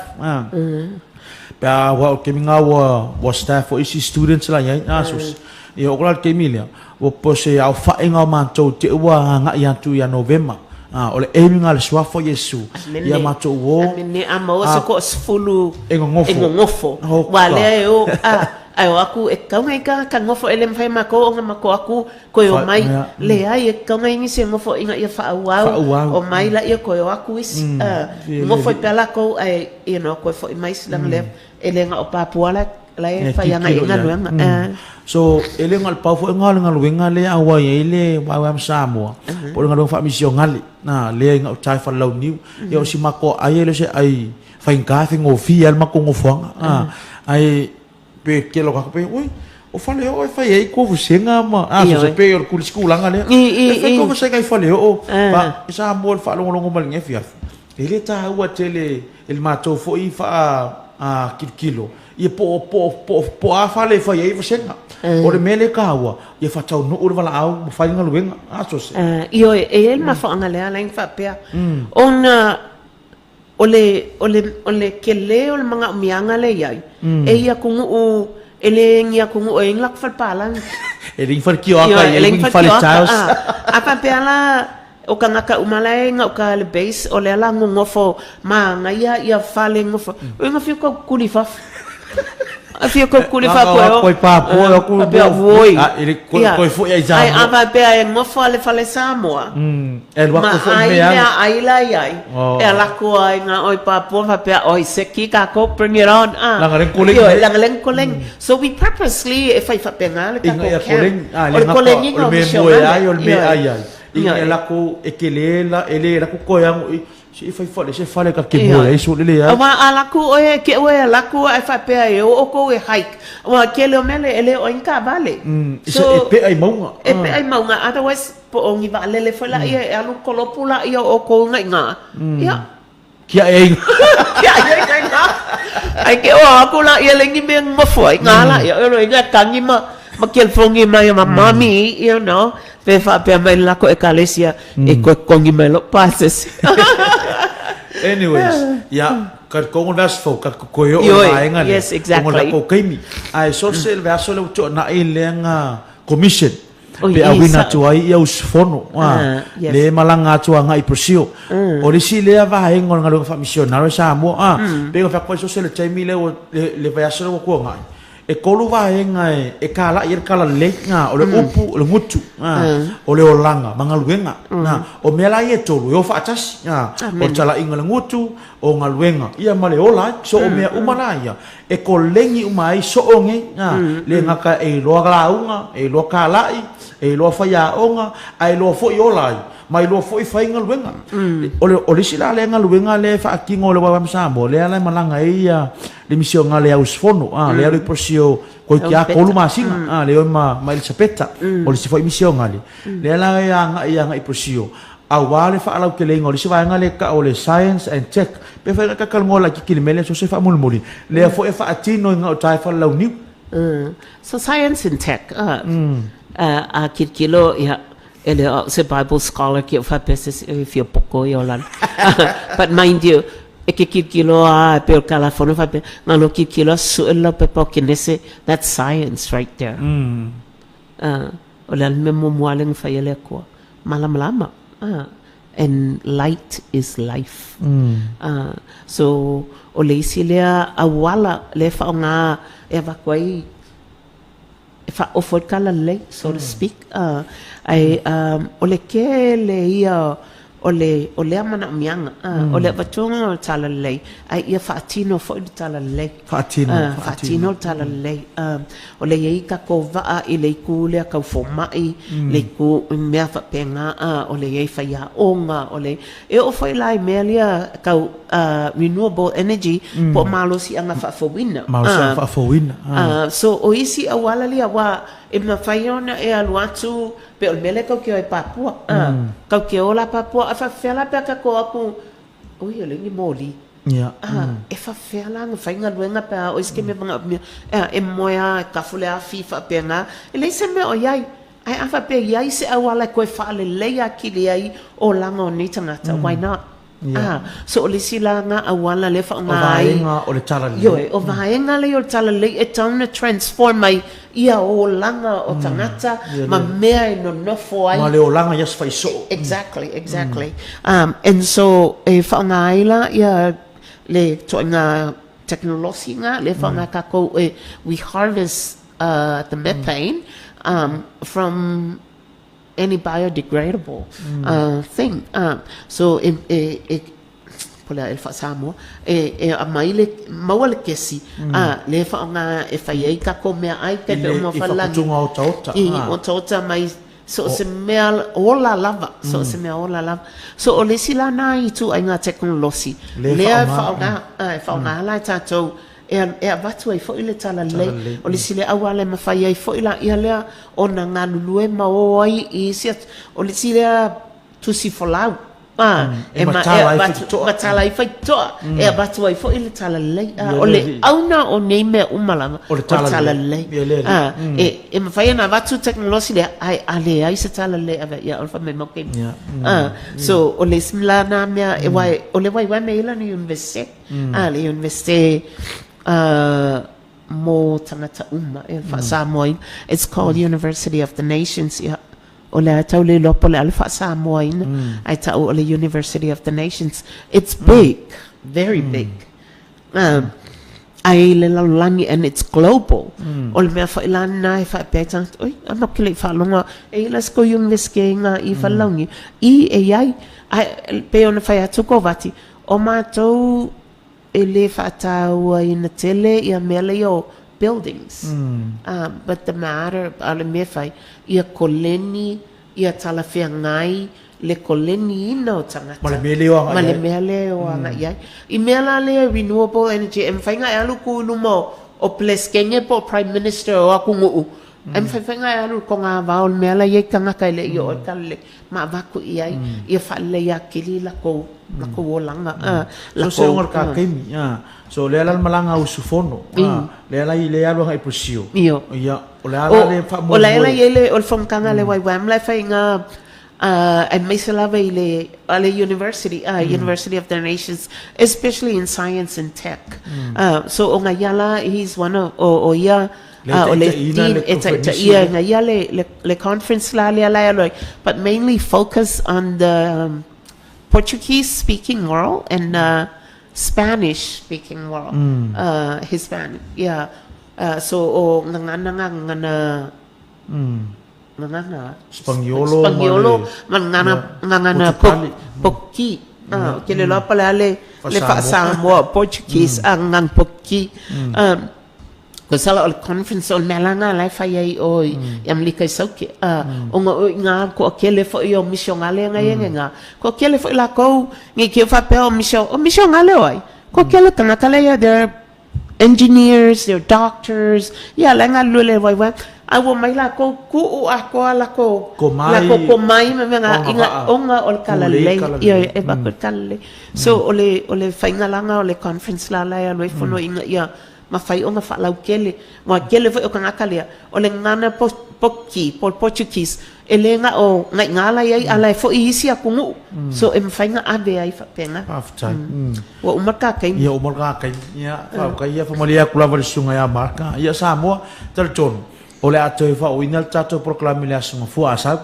Pe a, aua o le taimi lena ua, ua staff foi isi students la i ai, so, ia oo la i le taimi lea, Ua po se aofaiga o matou te ua agai atu ia Novema. O le aim lena a le Suafa o Iesu, ia matou o. Amene, a maua se toasefulu e gogofo. E gogofo. Ua lea e o, a, ae o aku e tatau ona i tagata nofo e le mafai e matou ona matou atu toe o mai. Leai, e tatau ona i nisi e nofo ina ia faaauau, o mai laia toe o atu isi. Nofo ai pea latou ae, you know, toe foi mai isi leaga lea E le na o Papua la la e fai ana i galuega. So, e le na o le pau foi lena o le galuega lea a ua i ai le YWAM Samoa, po o le galuega faamisionale, lea i gauta i Falelauniu. Ia o si matou ai e le o se ai faigata e faigofie lava le matou nofoaga. Ae pe tele o tagata pe, oi, o Faleoo e fai ai kou vasega ma, a, so se pei o le isi tulaga lea. E fai kou vasega i Faleoo, pa, Samoa i le faalogologo mai i lenei afiafi. E le taua tele e le matou foi faa kilokilo ia po po po po a fale e fai ai vasega. O le mea lea e taua, ia faataunuu le valaau ma fai le galuega. A so se. Ioe, e i ai le mafuaaga lea ala ai ona faapea, ona o le, o le, o le tele o le manaomiaga lea e i ai, e i atunuu. E le ni atunuu e i ai ni latou fale palagi. E le ni fale kioaka e i ai ni fale tiles. A faapea la o tagata uma la e i gauta i le base o lea la nonofo manaia ia fale nofo. Oi na fiu tau tutuli i fafo. A fiu tau tutuli i fafo e o. Koe pāpoa o ku Faapea oi. A i koe foi ai Samoa. Ai a faapea e nofo a le fale Samoa. E alu atu foi mea. Ma ai mea ai la i ai. E ala atu ai nga oi Papua faapea oi seki kakou bring it on ah. Langa le koleni. Ioe langa le koleni. So we purposely e fai faapena le tatou camp. Koleni, ah, o le koleni o le mea moe ai o le mea ai ai. Inga ia lako e kele la e le lako koe ango i se i fai fale se fale ka ke moe ai so le ai. Aua a lako oe ke oe a lako ai faapea e o oukou e hike. Aua kele o mea le e le o ai ni taavale. So e pea i mauga. E pea i mauga otherwise Po o ni vaalele foi laia e alu kolopu laia o oukou gaiga. Ia. Kia e ai. Kia e ai gaiga. Ai ke o aku laia le ni mea ngofo ai ngā laia. O lo inga tangi ma ma kelifongi mai ma mami, you know. Pe faapea mai le lako ekalesia e koe kongi mai lo pasese. Anyways, ia, ka kongo le aso fou, ka koe o le vaega lea. Yes, exactly. Kongo le lako kaimi. Ae so se le aso le utu na i le nga commission. Pe auina atu ai ia usufono, lea e malaga atu agai i Brazil. O le isi lea vaega o le galuega faamisionare i Samoa, pei ona fai atu ai so se le taimi lea ua, le vaiaso lea ua tuanai, e tolu vaega e kalai ai le talalelei, o le upu, o le gutu, o le olaga ma galuega. O mea la ia e tolu e o faatasi, o le talaiga o le gutu, o galuega, ia ma le ola ai. So o mea uma la ia, E koleni uma ai soo nei, le gata e iloa lauga, e iloa kalai, e iloa faiaoga, ae iloa foi ola ai, ma iloa foi fai galuega. O le, o le isi la lea galuega lea e faatino e le YYM Samoa, lea la e malaga ai ia le misionale au usufono, lea le Prosio koe ki a tolu masina, lea oi ma, ma Elisapeta, o le isi foi misionale, lea la e agai agai i Prosio, Aua le faalauteleina o le isi vaega lea e tau o le Science and Tech, pe afai na talanoa laitiiti i le mea lea, so se faamolemole, lea foi e faatino i gauta e Falelauniu. So Science and Tech, a kilokilo, ia, e le o au se Bible scholar ki au faapea se isi e fia poko ia o lalo. But mind you, e ke kilokilo a e pei o le kalafono faapea, na lo kilokilo a sue le laupepa o Kenese, that's science right there. O le a le mea muamua lea na fai e le Atua? Malamalama. And light is life. So, o le isi lea auala lea e faaaoga e avatu ai, e faaofo ai le talalelei, so to speak. Ae o le tele ia o le, o lea manaomiaga, o le avatuga o le talalelei, ae ia faatino foi le talalelei. Faatino, faatino. Faatino le talalelei. O lea e i ai tatou vaa i le itu lea tau fomai, le itu i mea faapena, o lea e i ai faiaoga, o le, e oo foi la i mea lea tau renewable energy, po o malosiaga faafouina. Malosiaga faafouina. So, o isi auala lea, aua e mafai ona e alu atu Pei o le mea lea kau ke o e Papua. Kau ke o la Papua, a faafefea la pe a tatou o atu, oi e leai ni moli. E faafefea la ona fai galuega pe a o isi ke mea manaomia, e moe a, e tafu le afi faapena. E leai se mea o i ai. Ae a faapea e i ai se auala e toe faalelei atili ai olaga o nei tagata, why not? Yeah. So o le isi la nga auala lea faaaoga ai. O vaega o le talalelei. Ioe, o vaega lea o le talalelei e tatau ona transform ai ia olaga o tagata ma mea e nonofo ai. Ma le olaga i aso faisoo. Exactly, exactly. And so e faaaoga ai la ia le ituaiga tekonolosi nga lea e faaaoga tatou e we harvest the methane from any biodegradable thing. So e, e, e, po o le a ea le faa-Samoa, e, e aumai le, maua le kesi, lea e faaaoga e fai ai tatou meaai tai pei o I whakaputunga otaota. I otaota mai so o se mea ola lava, so o se mea ola lava. So o le isi la na ituaiga tekonolosi, lea e faaaoga, e faaaoga la e tatou E avatu ai foi le talalelei. O le isi lea auala e mafai ai foi la ia lea ona galulue ma o ai i isi atu. O le isi lea tusi folau. E matala ai faitotoa. Matala ai faitotoa. E avatu ai foi le talalelei. O le auna o nei mea uma lava, o le talalelei. E mafai ona avatu tekonolosi lea, ae a leai se talalelei e ave ai, ia o le fai mai mau taimi. So, o le isi la na mea, o le waiwai mea i lana Iunivesite. A le Iunivesite mo tagata uma, e faa-Samoaina. It's called University of the Nations, ia, o le a tau le iloa po o le a le faa-Samoaina, ae tau o le University of the Nations. It's big, very big. Ae i le lalolagi and it's global. O le mea foi la lena e faapea ai tagata, oi, a matou te le i faalogo e i ai la se tou Iunivesite i ngā i Falelauniu. I, e i ai. Ae pei ona fai atu Kovati, o matou e le faatauaina tele ia mea lea o buildings. But the matter, a o le mea e fai, ia koleni, ia talafeagai le koleniina o tagata. Ma le mea lea e o agai ai. Ma le mea lea e o agai ai. I mea la lea renewable energy, e mafai ona e alu ku i luma o Peresetene po o Prime Minister o atunuu, e mafai foi ona e alu i le togavao o le mea la e i ai tagata e le i oo i le talalelei, ma avatu i ai ia faalelei atili latou latou olaga, latou. So se ona o le ta taimi, so lea la le malaga a usufono, lea la lea e alu agai i Brazil. Io. Ia, o le a la le faamoemoe. O la e la i ai le, o le fonotaga a le YWAM la e fai i ina aemaise lava i le, a le university, University of the Nations, especially in science and tech. So o nga ia la, he's one of, o, o ia, Le o le taitaiina dean le e conference taitaia lea. nga ia le, le, le conference la lea la e alu ai, but mainly focus on the Portuguese speaking world and Spanish speaking world, Hispanic, yeah. So o gagana nga gagana gagana Spangiolo ma Spangiolo le ma gagana gagana Portugali. Poki. Ou te le iloa po o le a le le Faa-Samoa. faa-Samoa Portuguese a gagana Poki. Tusa la o le conference o le mea la lena la e fai ai i o i Amerika i Sauke. Ona o i ina toatele foi o misionale na i ai nei, toatele foi latou nei te faapea o misio, o misionale o ai? Toatele tagata la ia, they're engineers, they're doctors, ia la e galulue i le waiwai. A ua omai latou tuu atoa latou, Komai, latou komai ma mea na, o i nga va'a, ona o le pulei talalelei. talalelei. Ioe, e avatu le talalelei. So o le, o le faigalaga o le conference la la e alu ai fono ina ia mafai ona faalautele, aua tele foi o tagata lea, o le gagana Poki, po o le Portuguese, e le na o Gaiga la i ai, a la e foi i isi atunuu. So e mafai ona ave ai faapena. Faafetai. Ua uma le ta taimi. Ia, uma le ta taimi. Ia, faafetai. Ia, faamalie atu lava i le susuga ia Mark. Ia, Samoa, talitonu, o le a toe faaooina le tatou polokalame i le Aso Gafua a sau.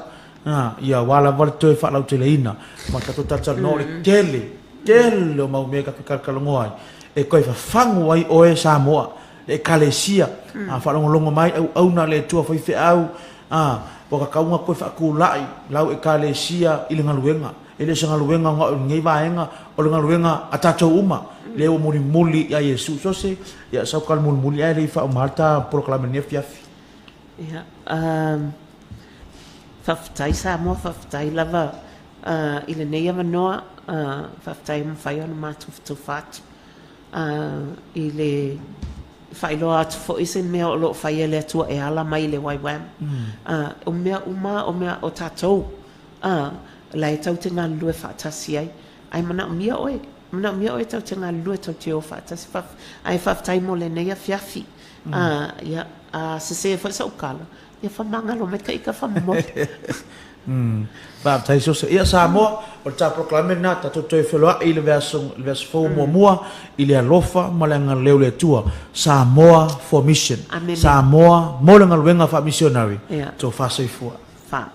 Ia, aua lava le toe faalauteleina ma tatou talatalanoa o le tele, tele o mau mea tatou te talatalanoa ai e toe fafagu ai oe Samoa, le Ekalesia, a faalogologo mai auauna a le Atua faifeau, a, ua tatau ona toe faatulai lau Ekalesia i le galuega. E le o se galuega ona o lenei vaega, o le galuega a tatou uma, lea ua mulimuli ia Iesu. So se, ia sau tala mulimuli ae le i faauma le ta polokalame i lenei afiafi. Ia, faafetai Samoa, faafetai lava i lenei avanoa, faafetai ua mafai ona matufatufa atu i le faailoa atu foi se mea o lo o fai e le Atua e ala mai i le YWAM. O mea uma, o mea o tatou, la e tatou te galulue faatasi ai. Ae manaomia oe, manaomia oe tatou te galulue, tatou te o faatasi. Ae faafetai mo lenei afiafi. Ia, a sese foi sou tala, ia faamagalo mai ka ika faamolemole. Faafetai Sosa. Ia Samoa, o le ta polokalame lena, tatou toe feloai i le vaiaso, le vaiaso fou muamua i le alofa ma le agalelei o le Atua. Samoa for Mission. Amene. Samoa mo le galuega faamisionari. Ia. Tofa soifua. Fa.